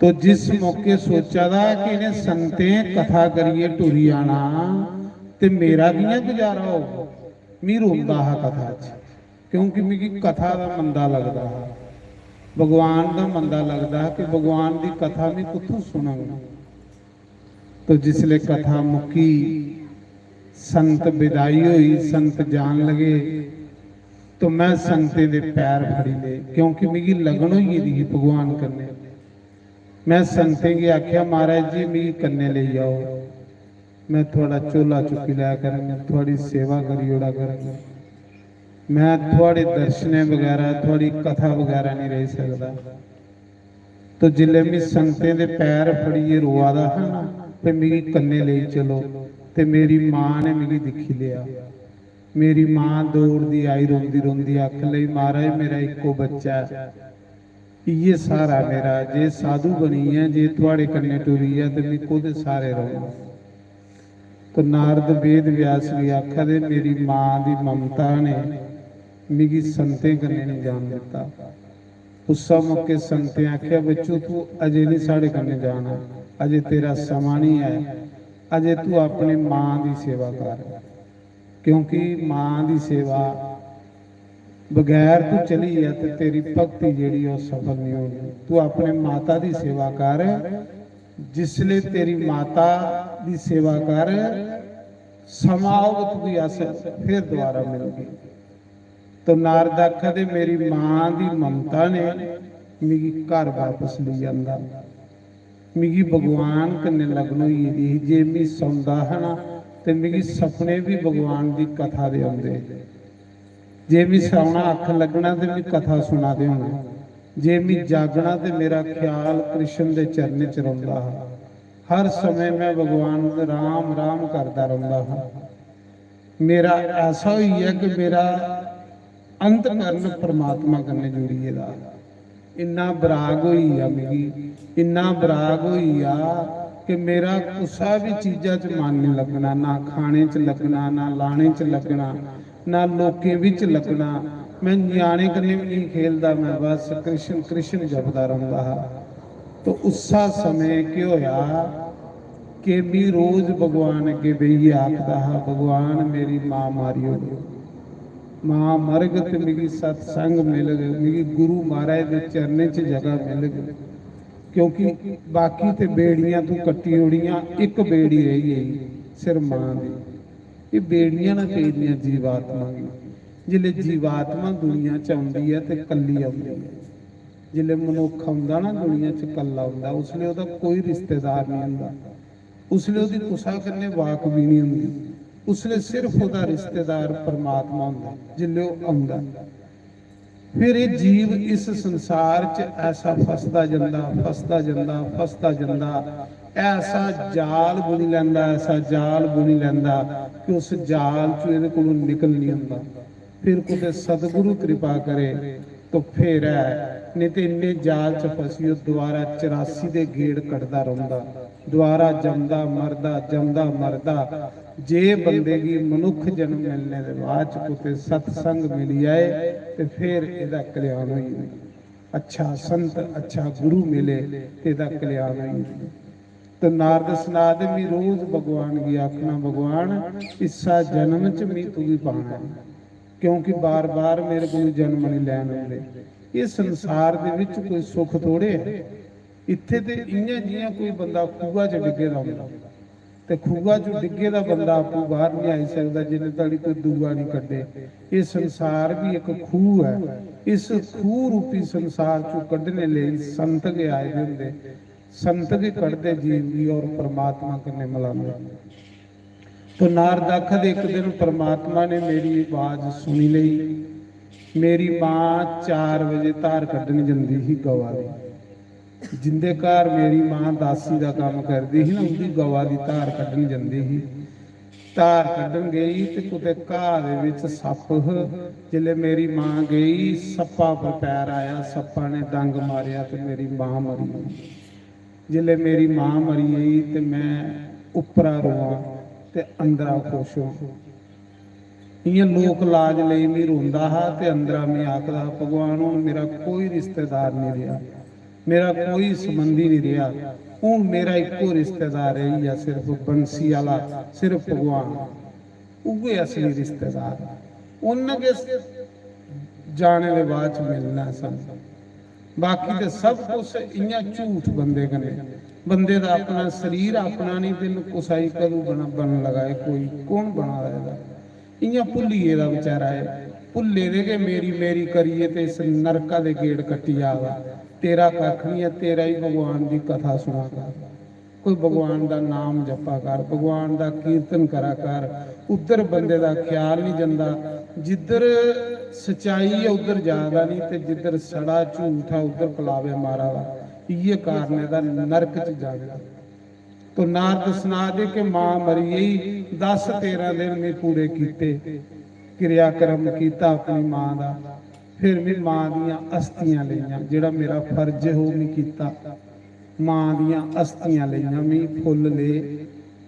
तो जिस मौके सोचा दा कि इ'नें संतें कथा करियै टुरी जाना, ते मेरा कि'यां गुजारा होग? मी रोंदा हा कथा च, क्योंकि मिगी कथा दा मंदा लगदा हा, भगवान दा मंदा लगदा हा कि भगवान दी कथा में कुत्थों सुनङ। तो जिसले कथा मुक्की, संत विदाई होई, संत जान लगे, तो मैं संतें दे पैर फड़ी ले, क्योंकि मिगी लगन होई गेदी ही भगवान कन्नै। मैं संतें गी आख्या, "महाराज जी, मिगी कन्नै लेई जाओ, मैं थुआड़ा झोला चुक्की लै करङ, थुआड़ी सेवा करी ओड़ा करङ, मैं थुआड़े दर्शनें बगैरा, थुआड़ी कथा बगैरा नहीं रेही सकदा।" तो जिसलै में संतें दे पैर फड़ियै रोआ दा हा ना, ते मिगी कन्नै लेई चलो, ते मेरी मां ने मिगी दिक्खी लेआ। मेरी मां दौड़दी आई, रोंदी रोंदी आखन लगी, "महाराज, मेरा इक्को बच्चा ऐ, इ'यै स्हारा मेरा, जे साधु बनी गेआ, जे थुआड़े कन्नै टुरी गेआ, ते में कोह्दे स्हारे रौह्ना?" तो नारद वेद व्यास गी आखा दे, "मेरी मां दी ममता ने मिगी संतें कन्नै निं जान दित्ता।" उस्सै मौके संतें आखेआ, "बच्चू, तू अजें निं साढ़े कन्नै जाना, अजें तेरा समां निं ऐ, अजें तू अपनी मां दी सेवा कर, क्योंकि मां दी सेवा बगैर तू चली जा ते तेरी भक्ति जेह्ड़ी ओह् सफल निं होनी। तू अपने माता दी सेवा कर, जिसले तेरी माता दी सेवा कर, समां औग तुगी अस फिर दोबारा मिलगे।" तो नारद आखा दे, "मेरी मां दी ममता ने मिगी घर बापस लेई आंदा।" मिगी भगवान कन्नै लगन होई गेदी ही। जे मी सौंदा हा ना, ते मिगी सपने बी भगवान दी कथा दे औंदे। जे मी सौना अक्ख लग्गना, ते मी कथा सुना दे होना। जे मी जागना, ते मेरा ख्याल कृष्ण दे चरणें च रौंदा हा। हर समें मैं भगवान राम राम करदा रौंदा हा। मेरा ऐसा होई गेआ कि मेरा अंतकरण परमात्मा कन्नै जुड़ी गेदा। इन्ना बराग होई गेआ मिगी, इन्ना बराग होई गेआ कि मेरा कुसै बी चीजा च मन निं लग्गना, ना खाने च लग्गना, ना लाने च लग्गना, ना लोकें बिच लग्गना। मैं ञ्याणे कन्नै बी निं खेलदा, मैं बस कृष्ण कृष्ण जपदा रौंह्दा हा। तो उस्सा समें केह् होआ कि मी रोज भगवान अग्गें बेहियै आखदा हा, "भगवान, मेरी मां मारी ओड़ी, मां मरग ते मिगी सत्संग मिलग, मिगी गुरु महाराज दे चरणें च जगह मिलग, क्योंकि बाकी ते बेड़ियां तूं कट्टी ओड़ियां, इक बेड़ी रेही गेई, सिर्फ मां दी।" एह् बेड़ियां न पेदियां जीवात्मा गी। जिसलै जीवात्मा दुनिया च औंदी ऐ ते कल्ली औंदी ऐ। जिसलै मनुक्ख औंदा ना दुनिया च कल्ला औंदा, उसलै ओह्दा कोई रिश्तेदार निं होंदा, उसलै ओह्दी कुसै कन्नै वाक बी निं होंदी, उसलै सिर्फ ओह्दा रिश्तेदार परमात्मा होंदा। जिसलै ओह् औंदा, फिर एह् जीव इस संसार च ऐसा फसदा जंदा, फसदा जंदा, फसदा जंदा, ऐसा जाल बुनी लैंदा, ऐसा जाल बुनी लैंदा कि उस जाल चों एह्दे कोलों निकल निं होंदा। फिर कुतै सतगुरु किरपा करे तो फिर ऐ, नेईं ते इन्ने जाल च फसी ओह् दोबारा चरासी दे गेड़ कटदा रौंह्दा, दोबारा जमदा मरदा, जमदा मरदा। जे बंदे गी मनुक्ख जन्म मिलने दे बाद च कुतै सत्संग मिली जाए ते फिर एह्दा कल्याण होई जंदा। अच्छा संत, अच्छा गुरु मिले ते एह्दा कल्याण होई जंदा। ते नारद सना दे, "मी रोज भगवान गी आखना, 'भगवान, इस्सा जन्म च मी तुगी पाना ऐ, क्योंकि बार-बार मेरे कोल जन्म निं लैन होंदे।'" इस संसार दे विच कोई सुख थोड़े ऐ। इत्थे ते इ'यां जि'यां कोई बंदा खूहा च डिग्गे दा होंदा। ते खूहा चों डिग्गे दा बंदा आपूं बाहर निं आई सकदा जिन्ने धोड़ी कोई दूआ निं कड्ढे। एह् संसार बी इक खूह ऐ। इस खूह रूपी संसार चों कड्ढने लेई संत गै आए दे होंदे। संत गै कढदे जीव गी और परमात्मा कन्नै मलांदे। तो नारद आखदे, "इक दिन परमात्मा ने मेरी आवाज सुनी लेई। मेरी मां चार बजे धार कड्ढन जंदी ही गवा दी।" जिंदे घर मेरी मां दासी दा कम्म करदी ही ना, उंदी गवा दी धार कड्ढन जंदी ही। धार कड्ढन गेई ते कुतै घाऽ दे बिच सप्प ह। जिसलै मेरी मां गेई, सप्पा पर पैर आया, सप्पा ने डंग मारेआ ते मेरी मां मरी गेई। जिसलै मेरी मां मरी गेई ते में उप्परा रोआं ते अंदरा खुश होआं। इ'यां लोक लाज लेई मी रोंदा हा ते अंदरा मी आखदा हा, "भगवान, हून मेरा कोई रिश्तेदार निं रेहा, मेरा कोई संबंधी निं रेहा, हून मेरा इक्को रिश्तेदार रेही गेआ, सिर्फ बंसी आह्ला, सिर्फ भगवान, उ'ऐ असली रिश्तेदार, उन्न गै जाने दे बाद च मिलना ऐ सानूं।" बाकी ते सब कुछ इ'यां झूठ बंदे कन्नै। बंदे दा अपना शरीर अपना निं ते कुसै गी कदूं बना-, बनन लगा एह् कोई, कौन बना दा एह्दा? इ'यां भुल्ली गेदा बेचारा ऐ, भुल्ले दे गै मेरी मेरी करियै ते इस नरका दे गेट कट्टी जा दा। तेरा कक्ख निं ऐ, तेरा ही भगवान दी कथा सुना कर। कोई भगवान दा नाम जप्पा कर, भगवान दा कीर्तन करा कर। उद्धर बंदे दा ख्याल निं जंदा, जिद्धर सच्चाई ऐ उद्धर जा दा निं, ते जिद्धर सड़ा झूठ ऐ उद्धर कलावे मारा दा। इ'यै कारण ऐ एह्दा नरक च जाने दा। तो नारद सना दे कि मां मरी गेई, दस तेरां दिन में पूरे कीते, क्रियाक्रम कीता अपनी मां दा। फिर में मां दियां अस्थियां लेइयां, जेह्ड़ा मेरा फर्ज ऐ ओह् में कीता। मां दियां अस्थियां लेइयां, में फुल्ल ले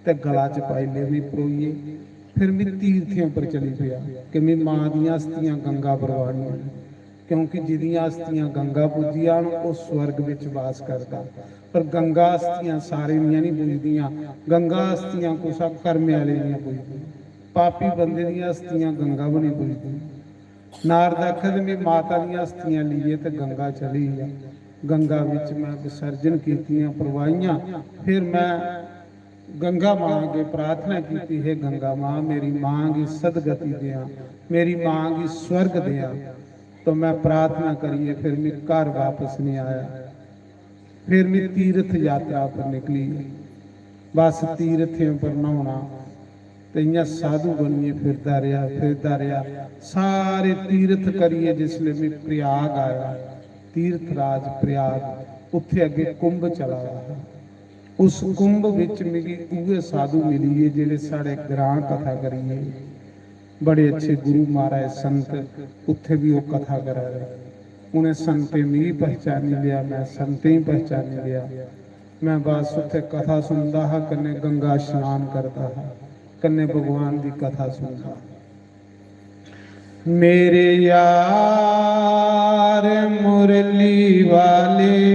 ते गला च पाई ले में परोइये। फिर में तीर्थें उप्पर चली पेआ कि में मां दियां अस्थियां गंगा परवानियां न, क्योंकि जिदियां अस्थियां गंगा पुज्जियां न, ओह् स्वर्ग बिच वास करदा। पर गंगा अस्थियां सारे दियां निं पुजदियां, गंगा अस्थियां कुसै कर्मे आह्ले दियां पुजदियां। पापी बंदे दियां अस्थियां गंगा बी निं पुजदियां। नारद आखदे, "में माता दियां अस्थियां लेइयै ते गंगा चली गेआ। गंगा बिच में विसर्जन कीतियां, परवाइयां। फिर में गंगा मां अग्गें प्रार्थना कीती, हे गंगा मां, मेरी मां गी सदगति देआं, मेरी मां गी स्वर्ग देआं।" तो में प्रार्थना करियै फिर में घर वापस निं आया। फिर में तीर्थ यात्रा पर निकली। बस तीर्थें पर न्हौना ते इ'यां साधु बनियै फिरदा रेहा, फिरदा रेहा। सारे तीर्थ करियै जिसलै में प्रयाग आया, तीर्थराज प्रयाग, उत्थै अग्गें कुंभ चला दा हा। उस कुंभ बिच मिगी उ'ऐ साधु मिली गे जेह्ड़े साढ़े ग्रां कथा करियै बड़े अच्छे गुरु महाराज संत उत्थै बी ओह् कथा करा दे। उ'नें संतें मिगी पहचानी लेआ, में संतें गी पहचानी लेआ। में बस उत्थै कथा सुनदा हा, कन्नै गंगा स्नान करदा हा, कन्नै भगवान दी कथा सुनदा हा। मेरे यार मुरली वाले,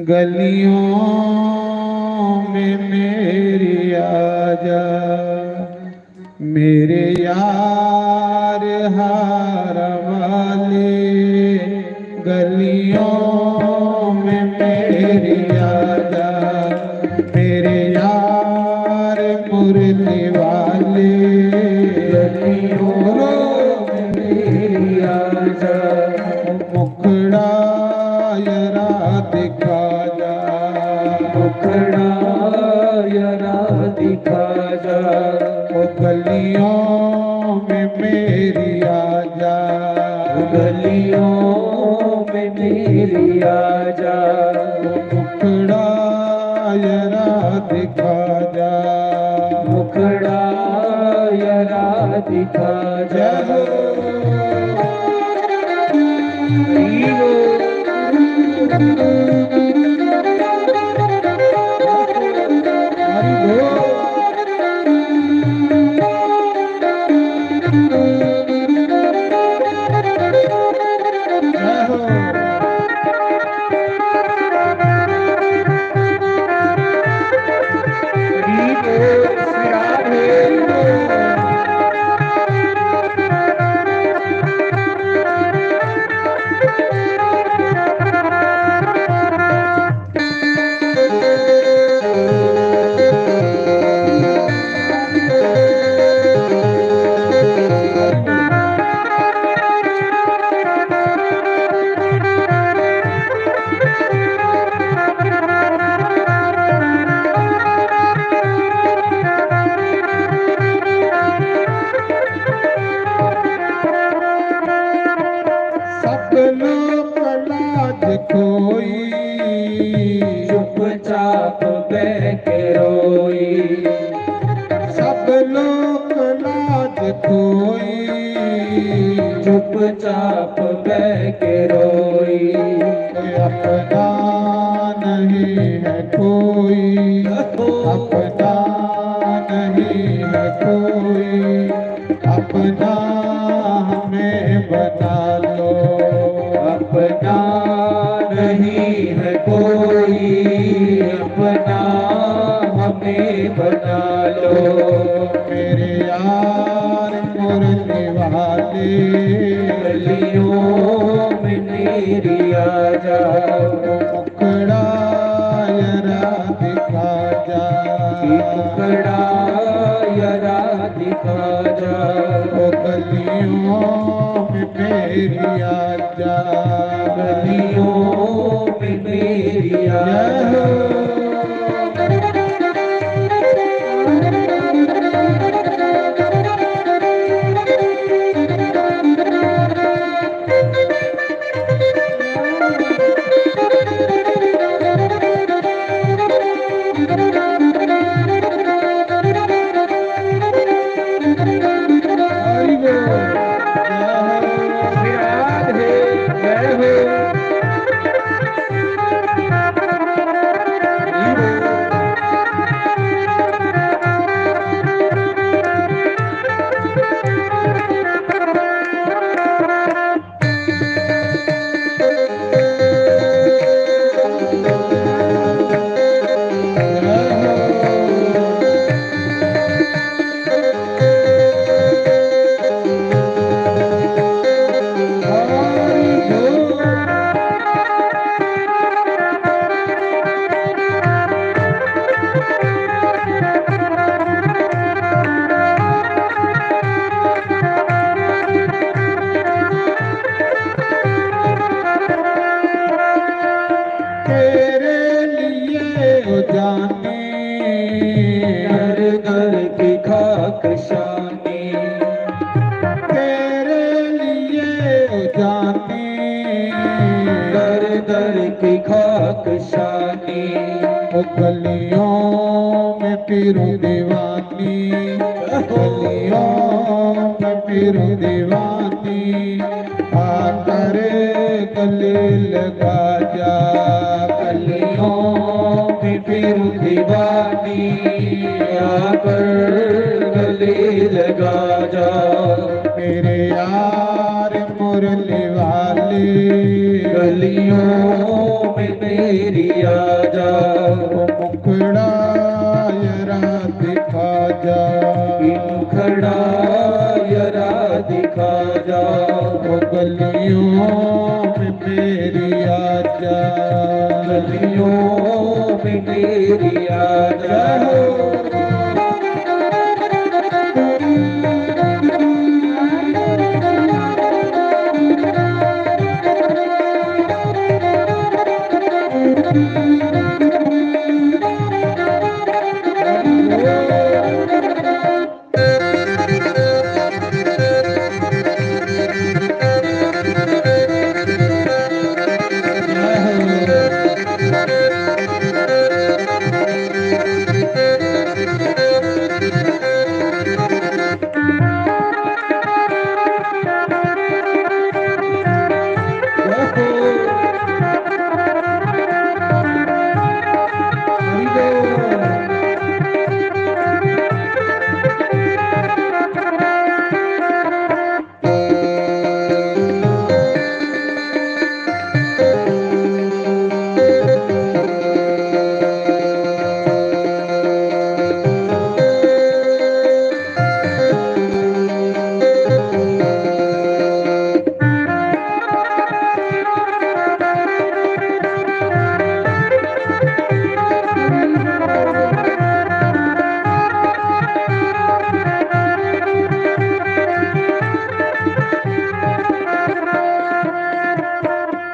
गलियों में मेरी आजा। मेरे यार हार वाले, गलियों में मेरी आजा। मेरे यार मुरली वाले, गलियों में मेरी आजा। मुखड़ा यरा दिखा जा, मुखड़ा यरा दिखा जा। ओ गलियों में मेरी आजा, गलियों में मेरी आजा। ओ मुखड़ा यरा दिखा जा, मुखड़ा यरा दिखा जा। आप बह के रोई। अपना नहीं है कोई, अपना नहीं है कोई, अपना हमें बना लो। अपना नहीं है कोई, अपना हमें बना लो। मेरे यार मुरली वाले, गलियों में मेरी आ जा। मुखड़ा जरा दिखा जा। मुखड़ा जरा दिखा जा। ओ गलियों में मेरी आ जा। गलियों में मेरी आ जा। तेरे लिए ओ जानी, दर दर की खाक शानी। तेरे लिए ओ जानी, दर दर की खाक शानी। ओ गलियों में फिरूं दीवानी, गलियों में फिरूं दीवानी। आकर गले लगा जा, गलियों में फिरूं दीवानी। आकर गले लगा जा। मेरे यार मुरली वाले, गलियों में मेरी आ जा। ओ मुखड़ा जरा दिखा जा। मुखड़ा जरा दिखा जा। ओ गलियों में मेरी आ जा। गलियों में मेरी आ जा।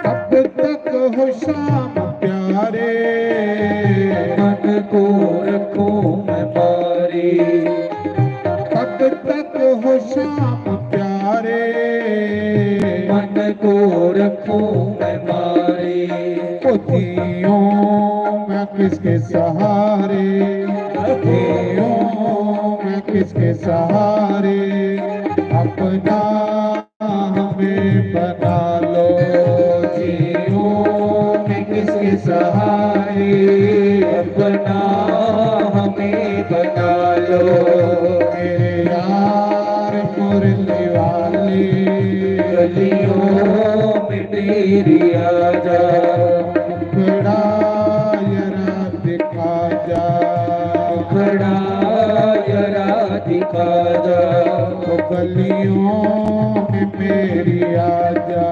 अब तक हो शाम प्यारे, मन को रखूं मैं मारे। अब तक हो शाम प्यारे, मन को रखूं मैं मारे। ओ जियो मैं किसके सहारे, जियो मैं किसके सहारे, अपना हम में बना लो, जियो मैं किसके सहारे, अपना हमें बना लो। मेरे यार मुरली वाले, गलियों में तेरी आजा, बड़ा यारा दिखा जा, बड़ा यारा दिखा जा। ओ गलियों में मेरी आजा,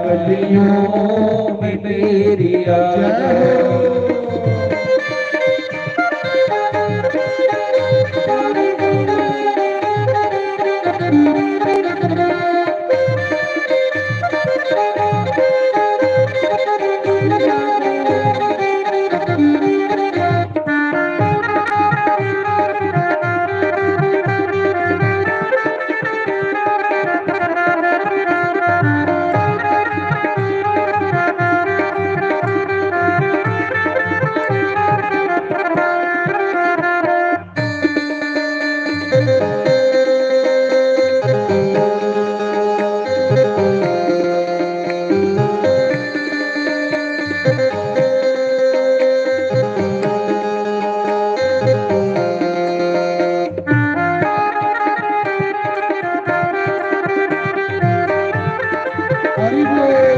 गलियों में मेरी आजा। जय हो। हरि बोल।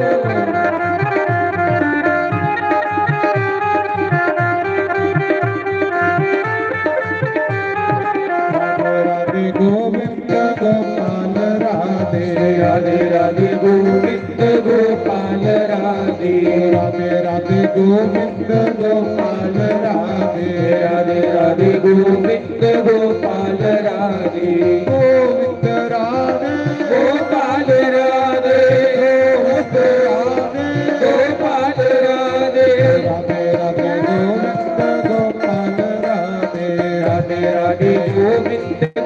राधे राधे गोविंद गोपाल राधे। राधे राधे गोविंद गोपाल राधे। राधे राधे गोविंद गोपाल राधे। राधे राधे गोविंद गोपाल राधे। गोविंद राधे। गोपाल राधे। गोविंद राधे। गोपाल राधे। राधे राधे गोविंद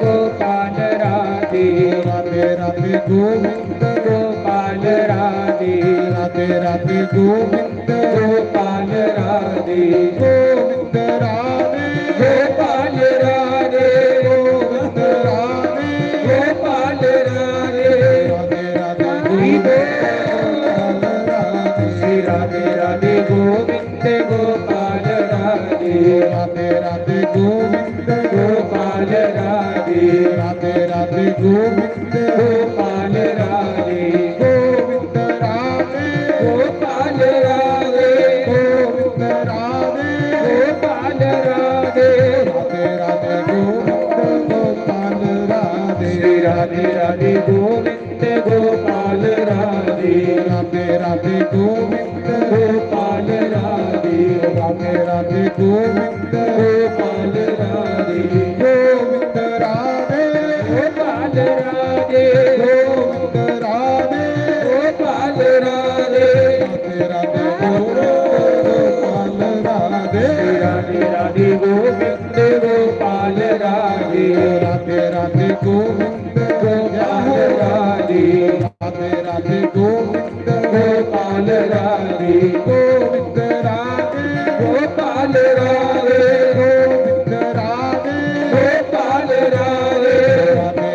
गोपाल राधे। राधे राधे गोविंद गोपाल राधे। राधे राधे गोविंद गोपाल राधे। राधे राधे गोविंद गोपाल राधे। गोविंद राधे। गोपाल राधे। गोविंद राधे। गोपाल राधे। राधे राधे गोविंद गोपाल राधे। श्री राधे राधे गोविंद गोपाल राधे। राधे राधे गोविंद गोपाल राधे। राधे राधे गोविंद गोपाल राधे। गोविंद राधे। गोपाल राधे। गोविंद राधे। गोपाल राधे। राधे राधे गोविंद गोपाल राधे। श्री राधे राधे गोविंद गोपाल राधे। राधे राधे गोविंद गोपाल राधे। राधे राधे गोविंद गोपाल राधे। गोविंद राधे। गोपाल राधे। गोविंद राधे। गोपाल राधे। राधे राधे गोविंद गोपाल राधे। राधे राधे गोविंद गोपाल राधे। राधे राधे गोविंद गोपाल राधे। राधे राधे गोविंद गोपाल राधे। गोविंद राधे। गोपाल राधे। गोविंद राधे। गोपाल राधे। राधे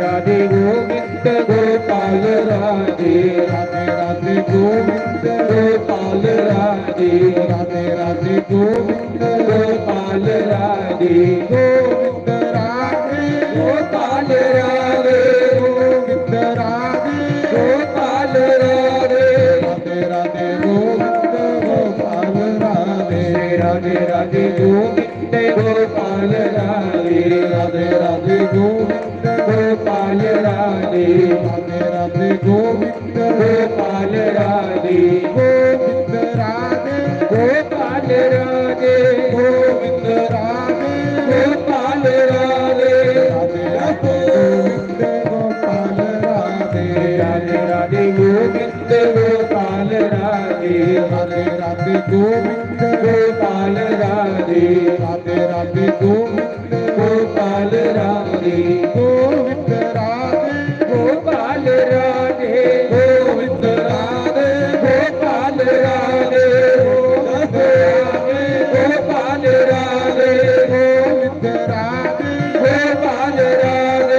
राधे गोविंद गोपाल राधे। राधे राधे गोविंद गोपाल राधे। राधे राधे गोविंद गोपाल राधे। राधे राधे गोविंद गोपाल राधे। गोविंद राधे। गोपाल राधे। गोविंद राधे। गोपाल राधे। राधे राधे गोविंद गोपाल राधे। राधे राधे गोविंद गोपाल राधे। राधे राधे गोविंद गोपाल राधे। राधे राधे गोविंद गोपाल राधे। गोविंद राधे। गोपाल राधे। गोविंद राधे। गोपाल राधे। राधे राधे गोविंद गोपाल राधे। राधे राधे गोविंद गोपाल राधे। राधे राधे गोविंद गोपाल राधे। राधे राधे गोविंद गोपाल राधे। गोविंद राधे। गोपाल राधे। गोविंद राधे। गोपाल राधे। गोविंद राधे। गोपाल राधे। गोविंद राधे। गोपाल राधे।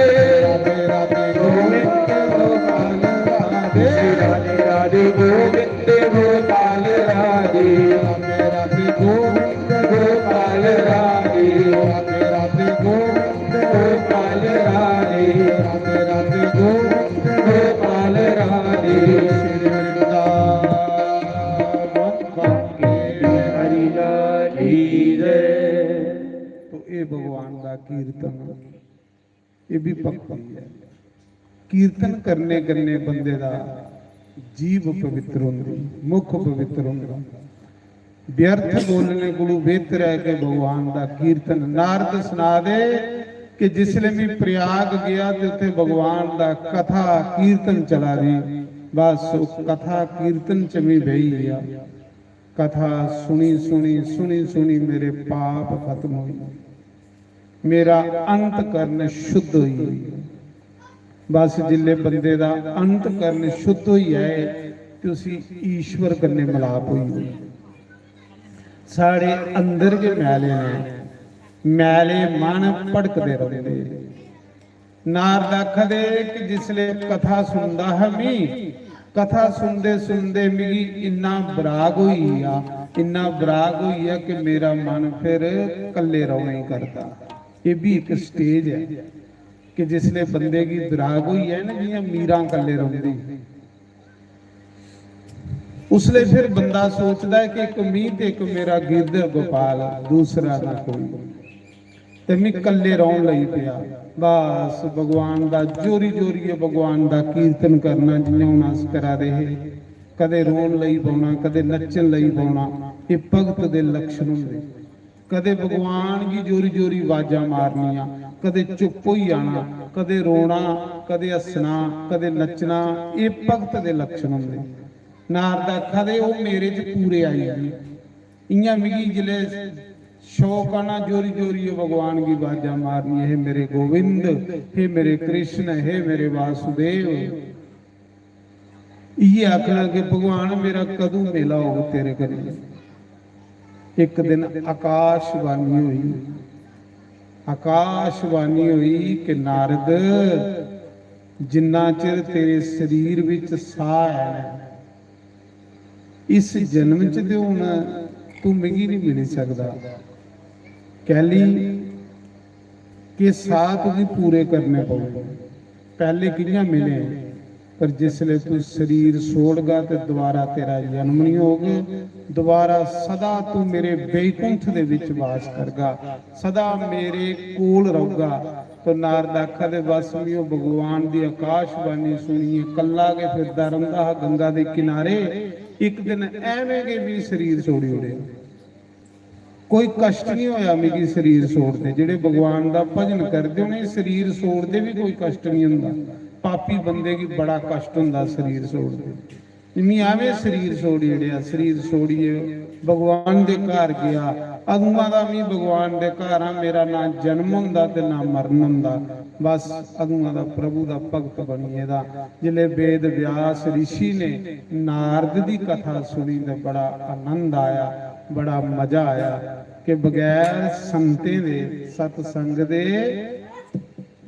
गोविंद गोपाल राधे, राधे राधे गोविंद गोपाल राधे, राधे राधे गोविंद गोपाल राधे, राधे राधे गोविंद गोपाल राधे। श्री वृंदावन हरि लाल की जय। तो ये भगवान का कीर्तन, ये भी भक्ति है। कीर्तन करने कन्नै बंदे दा जीभ पवित्र होंदी, मुख पवित्र होंदा। व्यर्थ बोलने कोलू बेहतर है कि भगवान दा कीर्तन। नारद सुना दे कि जिसले मैं प्रयाग गया ते उत्थे भगवान दा कथा कीर्तन चला दी, बस वो कथा कीर्तन च मैं बेही गया। कथा सुनी, सुनी, सुनी, सुनी मेरे पाप खत्म होई, मेरा अंतकरण शुद्ध होई। बस जिसले बंदे दा अंतकरण शुद्ध होई जाए ते उसी ईश्वर कन्नै मिलाप होई जाए। साढ़े अंदर गै मैले न, मैले मन भटकदे रौंह्दे। नारद आखदे कि जिसले कथा सुनदा हा मी, कथा सुनदे सुनदे मिगी इन्ना बराग होई गेआ, इन्ना बराग होई गेआ कि मेरा मन फिर कल्ले रौह्ने गी करदा। एह् बी इक स्टेज ऐ कि जिसले बंदे गी बराग होई जाए ना, जियां मीरां कल्ले रौंह्दी, उसले फिर बंदा सोचदा है कि इक मी ते इक मेरा गिरधर गोपाल, दूसरा ना कोई। ते मी कल्ले रौह्न लगी पेआ। बस भगवान दा जोरी जोरियै भगवान दा कीर्तन करना, जियां हून अस करा दे हे। कदे रोन लगी पौना, कदे नच्चन लगी पौना। एह् भगत दे लक्षण होंदे। कदे भगवान गी जोरी जोरी आवाजां मारनियां, कदे चुप होई जाना, कदे रोना, कदे हस्सना, कदे नच्चना। एह् भगत दे लक्षण होंदे। नारद आखा दे, "ओह् मेरे च पूरे आई गे।" इयां मिगी जिसलै शौक आना, जोरी जोरियै भगवान गी आवाजां मारनियां, "हे मेरे गोविंद, हे मेरे कृष्ण, हे मेरे वासुदेव।" इयै आखना कि भगवान, मेरा कदूं मेला होग तेरे कन्नै। इक दिन आकाशवाणी होई, आकाशवाणी होई कि नारद, जिन्ना चिर तेरे शरीर विच साह है, इस जन्म च ते हुन तू मिगी नहीं मिली सकदा। कैली? कि साह तुगी पूरे करने पौंदे। पैह्ले कि'यां मिले? पर जिसले तू शरीर छोड़गा ते दोबारा तेरा जन्म नहीं होग। दोबारा सदा तू मेरे बैकुंठ दे विच वास करगा, सदा मेरे कोल रौहगा। तो नारद आखा दे, बस मी ओह् भगवान दी आकाशवाणी सुनियै कल्ला गै फिरदा रौंह्दा हा गंगा दे किनारे। इक दिन ऐवें गै मी शरीर छोड़ी ओड़ेआ। कोई कष्ट नहीं होया मिगी शरीर छोड़दे। जेह्ड़े भगवान दा भजन करदे, उ'नें शरीर छोड़दे भी कोई कष्ट नहीं हुंदा। पापी बंदे गी बड़ा कष्ट हुंदा शरीर छोड़दे। मी आवे शरीर छोड़ी ओड़ेआ, शरीर छोड़ियै भगवान दे घर गया। अदुआं दा मी भगवान दे घर आं, मेरा ना जन्म हुंदा ते ना मरण हुंदा। बस अदुआं दा प्रभु दा भगत बनी गेदा। जिसलै वेद व्यास ऋषि ने नारद दी कथा सुनी ते बड़ा आनंद आया, बड़ा मजा आया कि बगैर संतें दे, सतसंग दे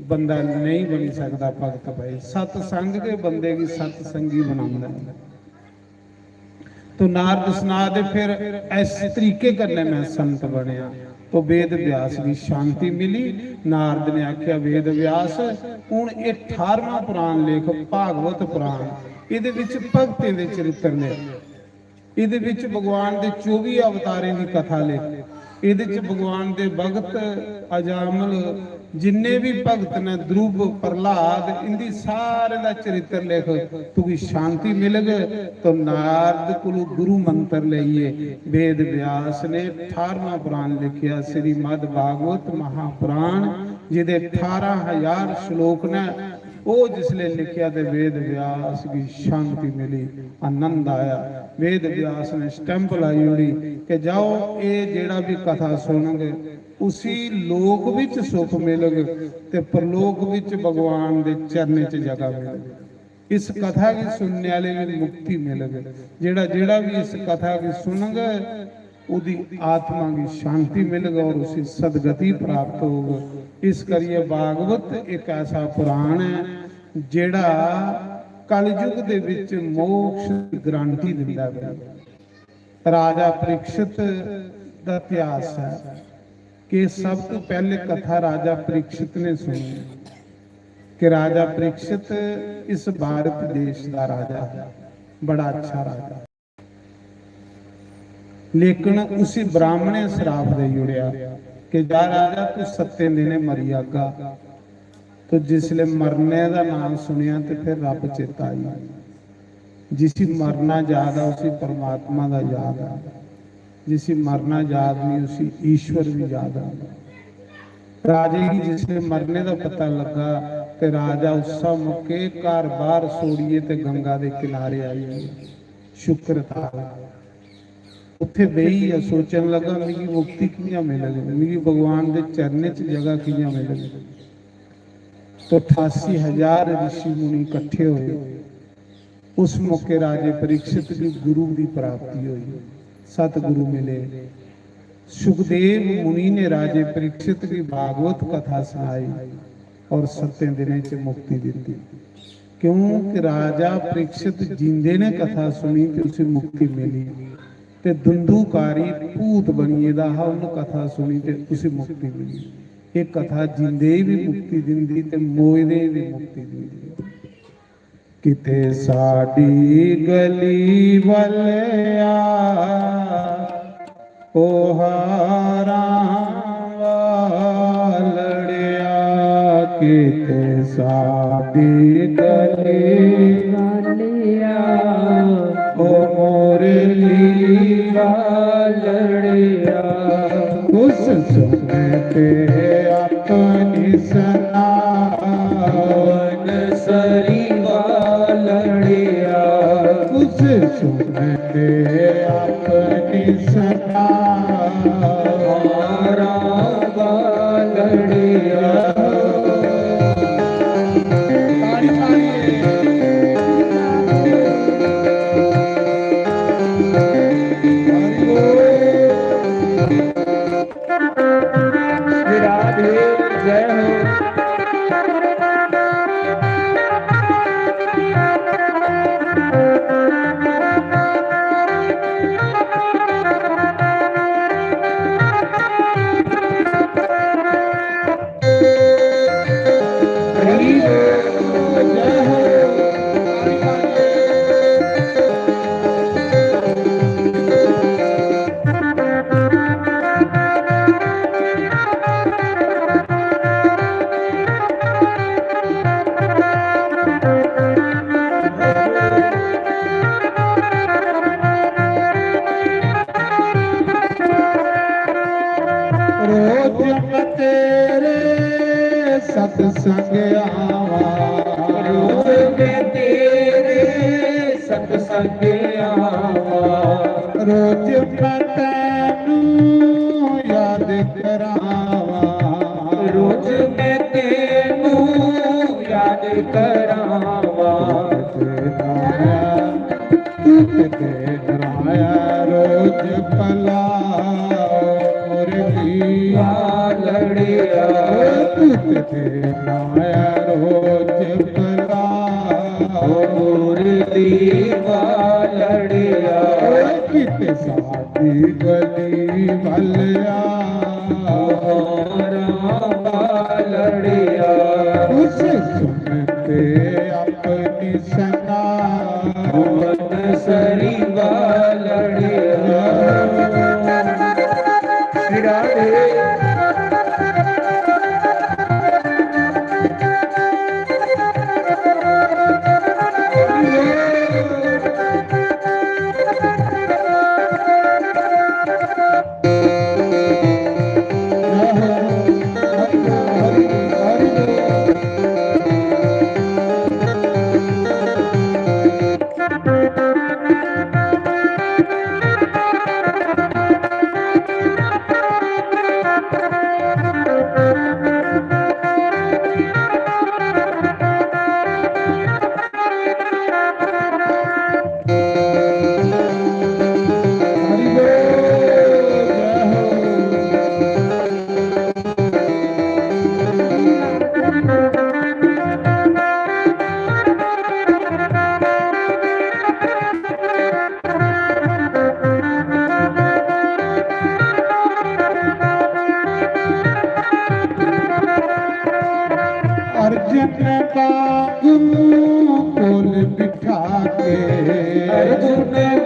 बंदा नेईं बनी सकदा भगत भाई। सतसंग गै बंदे गी सतसंगी बनांदा ऐ। तो नारद सना दे, फिर इस तरीके कन्नै मैं संत बनेआ। तो वेद व्यास गी शांति मिली। नारद ने आख्या, "वेद व्यास, हुन एह् ठारवां पुराण लेख, भागवत पुराण, एह्दे विच भगतें दे चरित्र लेख, एह्दे विच भगवान दे चौबी अवतारें दी कथा लेख, एह्दे च भगवान दे भगत अजामल, जिन्ने भी भगत न, ध्रुव, प्रह्लाद, इंदी सारे दा चरित्र लिख, तुगी शांति मिलग।" तो नारद कोलू गुरु मंत्र लेइयै वेद व्यास ने ठारवां पुराण लिखेआ, श्रीमद् भागवत महापुराण, जिदे ठारां हजार श्लोक न। ओह् जिसले लिखेआ ते वेद व्यास गी शांति मिली, आनंद आया। वेद व्यास ने स्टैंप लाई ओड़ी कि जाओ, एह् जेह्ड़ा भी कथा सुनग, उसी लोक विच सुख मिलग ते परलोक विच भगवान दे चरणें च जगह मिलग। इस कथा गी सुनने आह्ले गी मुक्ति मिलग। जेह्ड़ा, जेह्ड़ा भी इस कथा गी सुनग, ओह्दी आत्मा गी शांति मिलग और उसी सदगति प्राप्त होग। इस करियै भागवत इक ऐसा पुराण ऐ जेह्ड़ा कलयुग दे विच मोक्ष दी गारंटी दिंदा है। राजा परीक्षित दा इतिहास है कि सब तो पहले कथा राजा परीक्षित ने सुनी कि राजा परीक्षित इस भारत देश दा राजा है, बड़ा अच्छा राजा। लेकिन उसी ब्राह्मणे श्राप देई ओड़ेआ कि जा राजा, तू सत्तें दिनें मरी जागा। तो जिसले मरने दा नाम सुनेआ ते फिर रब चेता आई। जिसी मरना याद आ, उसी परमात्मा दा याद आ। जिसी मरना याद नहीं, उसी ईश्वर भी याद आ। राजे गी जिसले मरने दा पता लगा ते राजा उस मौके घर बार छोड़िए ते गंगा दे किनारे आई गए। शुक्र था। उत्थे बेहियै सोचन लगा, "मिगी मुक्ति कि'यां मिलग? मिगी भगवान दे चरणें च जगह कि'यां मिलग?" तो अठासी हजार ऋषि मुनि इकट्ठे होए। उस मौके राजे परीक्षित गी गुरु दी प्राप्ति हुई, सतगुरु मिले। सुखदेव मुनि ने राजे परीक्षित की भागवत कथा सुनाई और सत्तें दिनें च मुक्ति दी। क्योंकि राजा परीक्षित जींदे ने कथा सुनी ते उसी मुक्ति मिली, ते दुंदुकारी भूत बनिए दा हा, उन कथा सुनी ते उसी मुक्ति मिली। ये कथा जींदे ही भी मुक्ति दिंदी ते मोए दे भी मुक्ति दिंदी। किते साडी गली वाले आ, ओ हारां वालड़िया, किते साडी गली वालिया, ओ मुरली वालड़िया। कुछ सुनते अपनी सना, सरी वालड़िया। कुछ सुनते अपनी सना, हारा वालड़िया। ताड़ी मारिए। हरि बोल। श्री राधे, जय हो। रोज मैं तेरे सत्संग आवा, रोज मैं तेरे सत्संग आवा, रोज मैं तैनू याद करावा, रोज मैं तैनू याद करावा। तुझ ते नाया, तुझ ते नाया रोज भला मुरली वालड़िया। तुझ ते नाया रोज भला मुरली वालड़िया। कित सादी गली वालिया, हारा वालड़िया। उसे सुनते अपनी सना, भुवन सरी वालड़िया। श्री राधे।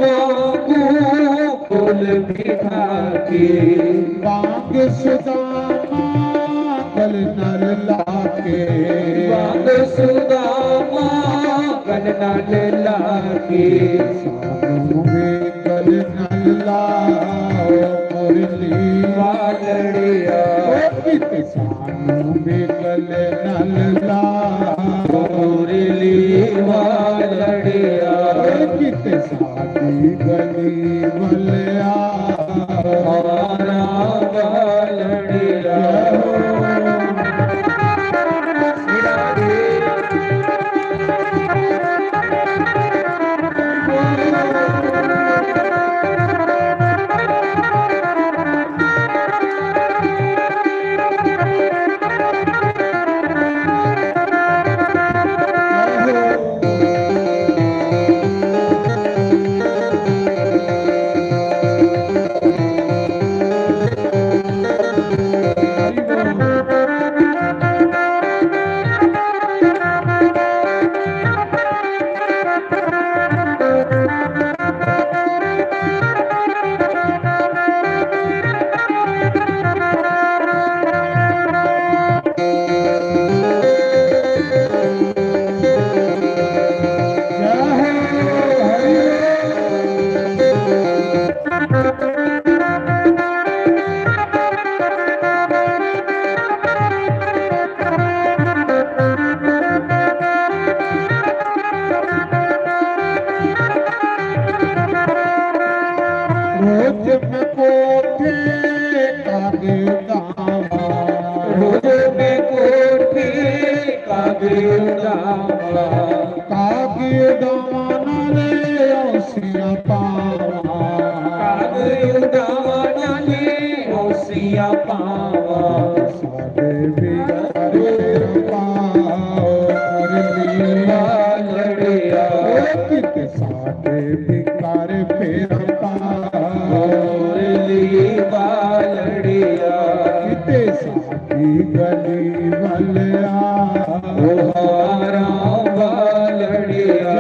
वांगू कोल बिठा के। वांग सुदामा गल नाल लाके। वांग सुदामा गल नाल लाके। सानू भी गल नाल लाओ मुरली वालड़िया। ओ कित सानू भी गल नाल लाओ मुरली वालड़िया। ओ कित साडी गली वल्या हारा वालड़िया। रोज मैं कोठे कागज उडावां। रोज मैं कोठे कागज उडावां। कागज उडावां नाले औसियां पावां। कागज उडावां नाले औसियां पावां। साडे भी कर पाओ मुरली वालड़िया। ओ कित साडे भी कर फेरा पाओ मुरली वालड़िया। किते साडी गली वल्या ओ हारा वालड़िया।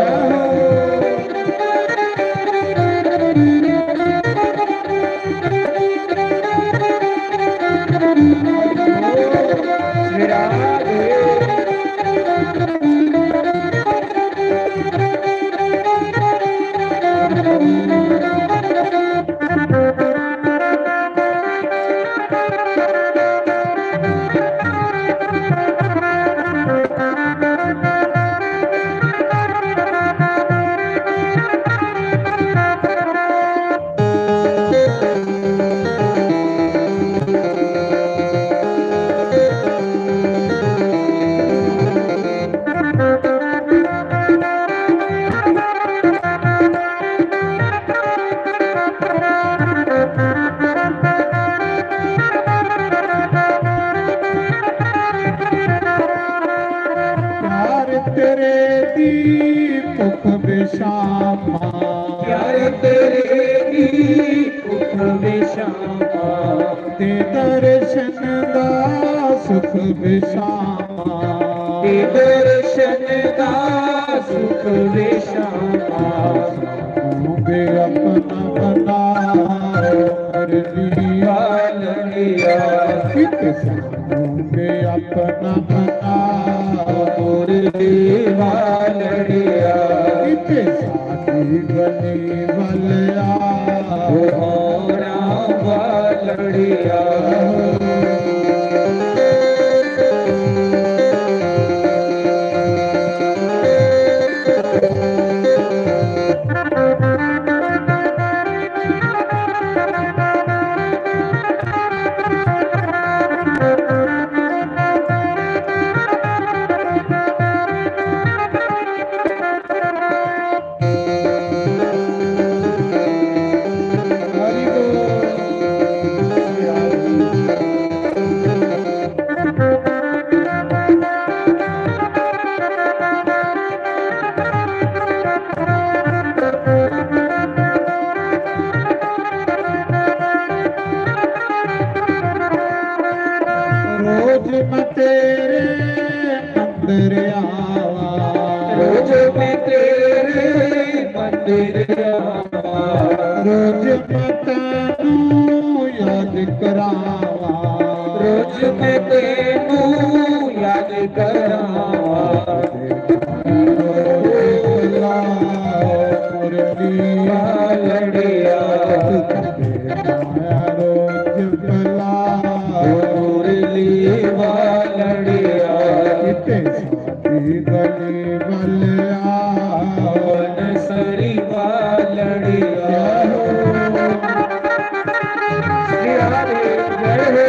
प्यार तेरे दी भुख विशामा। प्यार तेरे दी भुख विशामा। ते दर्शन दा सुख विशामा। ते दर्शन दा सुख विशामा। सानू भी अपना बनाओ मुरली वालड़िया। कित सानू भी अपना बनाओ मुरली वालड़िया। कित साडी गली वल्या ओ हारा वालड़िया। लड़िया, माया रोज बला, मुरली वालड़िया, किते सादी गली बलिया, बनसरी वालड़िया। श्री हरि जय हो।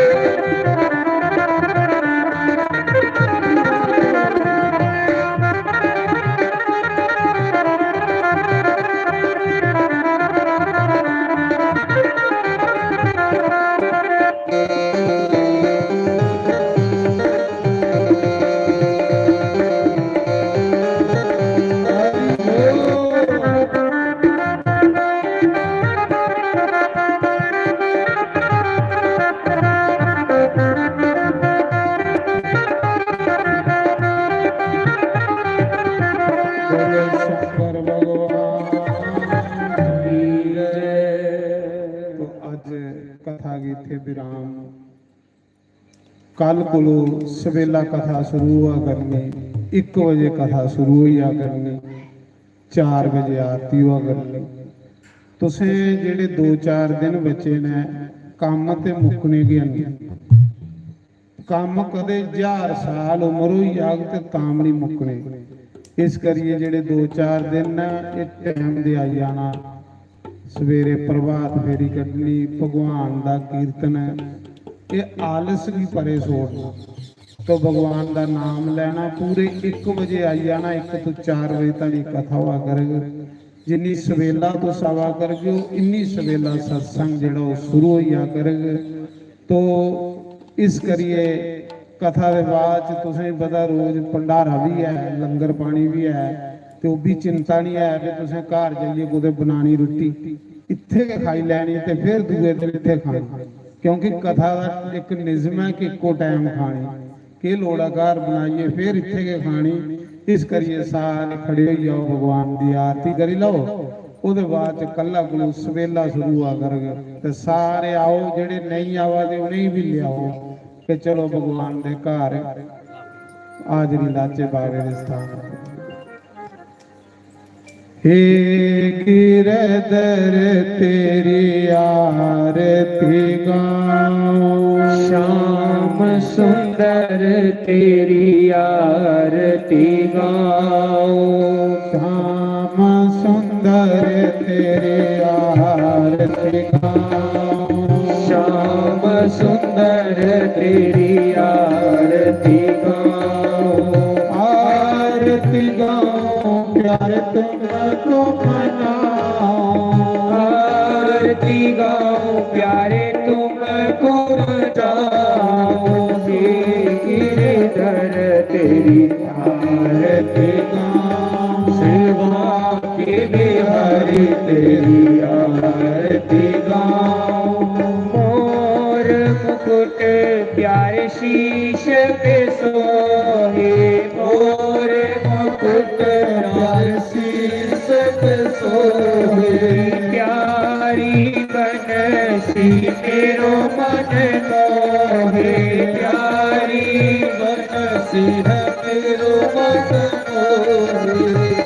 बोलो शंकर भगवान की जय। तो अज कथा गी इत्थे विराम। कल कोलो सवेला कथा शुरू होआ करनी, इक बजे कथा शुरू होई जा करनी, चार बजे आरती होआ करनी। तुसें जेह्ड़े दो चार दिन बचे न, कम्म ते मुक्कने गै न। कम्म कदें ज्हार साल उम्र होई जाग ते तां बी निं मुक्कने। इस करियै जेह्ड़े दो चार दिन न, एह् टैम दे आई जाना। सवेरे प्रभात फेरी कड्ढनी, भगवान दा कीर्तन, एह् आलस गी परे छोड़ना। तो भगवान दा नाम लैना, पूरे इक बजे आई जाना, इक तो चार बजे धोड़ी कथा होआ करग। जिन्नी सवेला तुस आवा करगे ओ, इन्नी सवेला सत्संग जेह्ड़ा ओह् शुरू होई जा करग। तो इस करियै कथा दे बाद च तुसें पता रोज भंडारा बी ऐ, लंगर पानी बी ऐ, ते ओह् बी चिंता निं ऐ कि तुसें घर जाइयै कुतै बनानी रुट्टी, इत्थै गै खाई लैनी ते फिर दूए दिन इत्थै खानी, क्योंकि कथा दा इक निजम ऐ कि इक्को टैम खानी। केह् लोड़ ऐ घर बनाइयै फिर इत्थै गै खानी? इस करियै सारे खड़े होई जाओ, भगवान दी आरती करी लैओ। ओह्दे बाद च कल्ला कुलू सवेला शुरू होआ करग, ते सारे आओ, जेह्ड़े नेईं आवा दे उ'नेंगी बी लेआओ, कि चलो भगवान दे घर हाजरी लाचै बाबे दे स्थान। हे गिरधर तेरी आरती गाऊं, श्याम सुंदर तेरी आरती गाऊं, श्याम सुंदर तेरी आरती गाऊं, श्याम सुंदर तेरी आरती गाऊं, आरती गाऊं प्यारे तुम को मनाओ, आरती गाओ प्यारे तुमको मनाओ। हे गिरधर तेरी आरती गाओ, सेवा के बिहारी तेरी आरती गाओ। मोर मुकुट प्यारे शीश पे सोहे, मोर मुकुट प्यारे शीश पे सोहे। प्यारी बनसी मेरो मन मोहे, प्यारी बनसी है मेरो मन मोहे।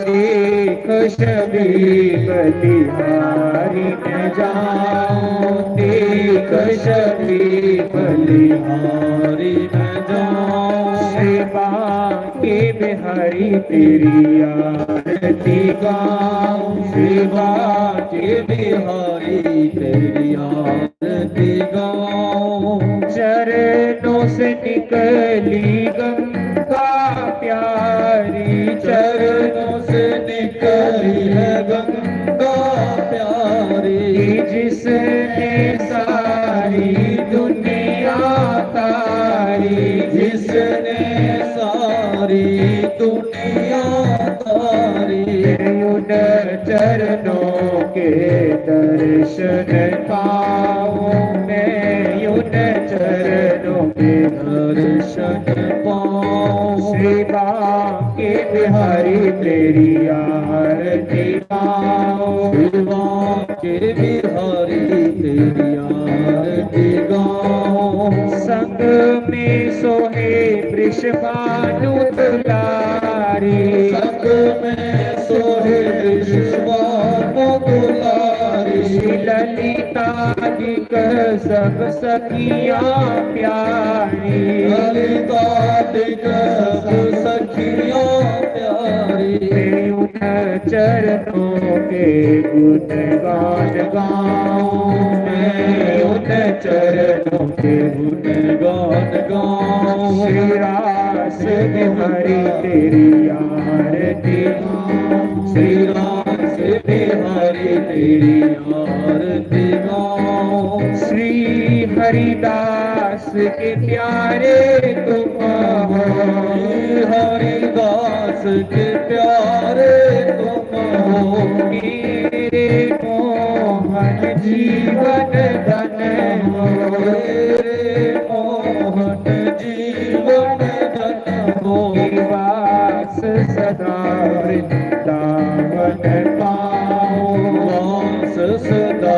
देख छवि बलिहारी न जाऊं, देख छवि बलिहारी न जाऊं। सेवा के बिहारी तेरी आरती गाऊं, सेवा के बिहारी तेरी आरती गाऊं। चरणों से निकली गंगा प्यारी, चरणों से निकली है गंगा प्यारी, जिसने सारी दुनिया तारी, जिसने सारी दुनिया तारी। उन चरणों के दर्शन पाऊं मैं, उन चरणों के दर्शन पाऊं। सेवा के बिहारी तेरी आरती गाऊं, सेवा के बिहारी तेरी आरती गाऊं। संग में सोहे वृषभानु दुलारी, संग में सोहे वृषभानु दुलारी। ललितादिक सब सखियां प्यारी। ललितादिक सब सखियां प्यारी। मैं उन चरणों के गुणगान गाऊं, मैं उन चरणों के गुणगान गाऊं। श्री रास बिहारी तेरी आरती गाऊं, श्री रास बिहारी तेरी आरती गाऊं। श्री हरिदास के प्यारे तुम हो, श्री हरिदास के प्यारे तुम हो। मेरे मोहन जीवन धन हो, मेरे मोहन जीवन धन हो। निवास सदा वृंदावन पाओ, वास सदा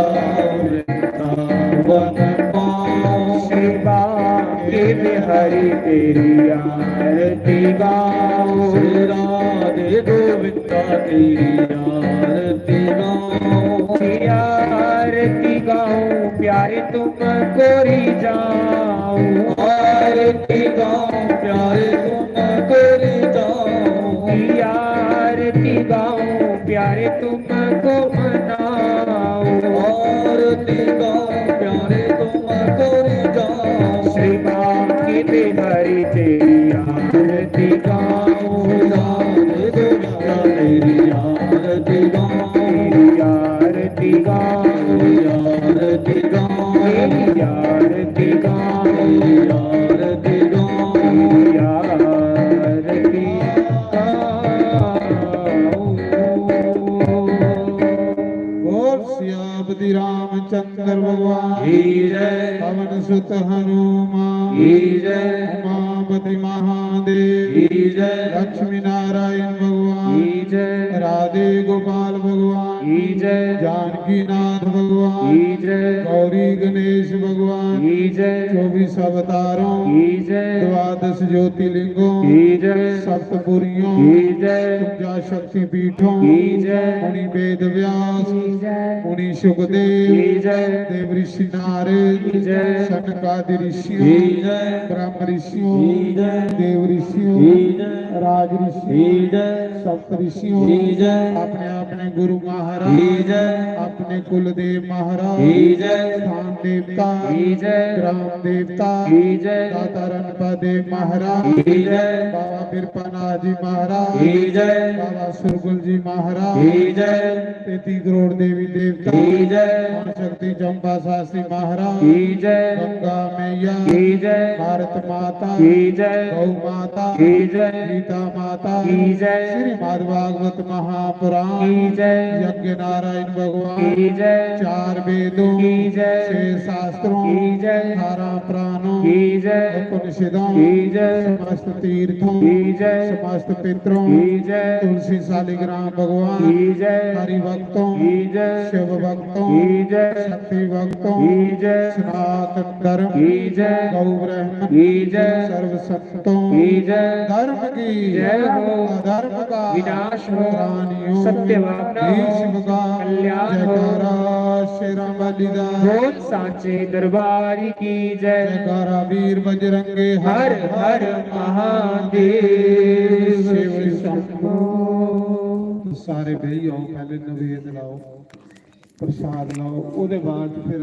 वृंदावन पाओ। श्री बांके बिहारी तेरी आरती गाओ, श्री राधे गोविंदा तेरी आरती गाओ। आरती गाऊं प्यारे तुमको रिझाऊं, आरती गाऊं प्यारे तुमको रिझाऊं। आरती गाऊं प्यारे तुमको मनाऊं, आरती गाऊं प्यारे तुमको रिझाऊं। श्री बांके बिहारी तेरी आरती गाऊं, राधे गोविंदा तेरी आरती गाऊं, तेरी आरती गाऊं, तेरी आरती गाऊं, तेरी आरती गाऊं, तेरी आरती गाऊं, तेरी आरती गाऊं। बोल सियापति रामचंद्र भगवान की जय। पवन सुत हनुमान की जय। उमापति महादेव की जय। लक्ष्मी नारायण भगवान की जय। राधे गोपाल भगवान की जय। जानकी नाथ भगवान की जय। गौरी गणेश भगवान की जय। चौबीस अवतारों की जय। द्वादश ज्योतिर्लिंगों की जय। सप्तपुरियों की जय। तुंजा शक्ति पीठों की जय। मुनि वेद व्यास की जय। मुनि सुखदेव की जय। देव ऋषि नारद की जय। सनकादि ऋषियों की जय। ब्रह्म ऋषियों की जय। देव ऋषियों की जय। राज ऋषियों की जय। सप्त ऋषियों की जय। अपने अपने गुरु महाराज की जय। अपने कुलदेव महाराज की जय। स्थान देवता की जय। ग्राम देवता की जय। दाता रणपा देव महाराज की जय। बाबा बिरपानाथ जी महाराज की जय। बाबा सुरगुल जी महाराज की जय। तैंती करोड़ देवी देवता की जय। मां शक्ति चंपा शास्त्री महाराज की जय। गंगा मैया की जय। भारत माता की जय। गौ माता की जय। गीता माता की जय। श्रीमद् भागवत महापुराण की जय। यज्ञ नारायण भगवान की जय। चार वेदों की जय। छह शास्त्रों की जय। अठारह पुराणों की जय। उपनिषदों की जय। समस्त तीर्थों की जय। समस्त पितरों की जय। तुलसी शालिग्राम भगवान की जय। हरि भक्तों की जय। शिव भक्तों की जय। शक्ति भक्तों की जय। सनातन धर्म की जय। गौ ब्राह्मण की जय। सर्व संतों की जय। धर्म की जय हो। अधर्म का विनाश हो। प्राणियों सत्य भावना हो। विश्व का कल्याण हो। जयकारा श्री राम बलिदान। बोल सांचे दरबार की जय। जयकारा वीर बजरंगे हर हर हर महादेव। शिव शंभो। सारे बेही आओ, पहले नवेद लाओ, प्रसाद लाओ, ओदे बाद फिर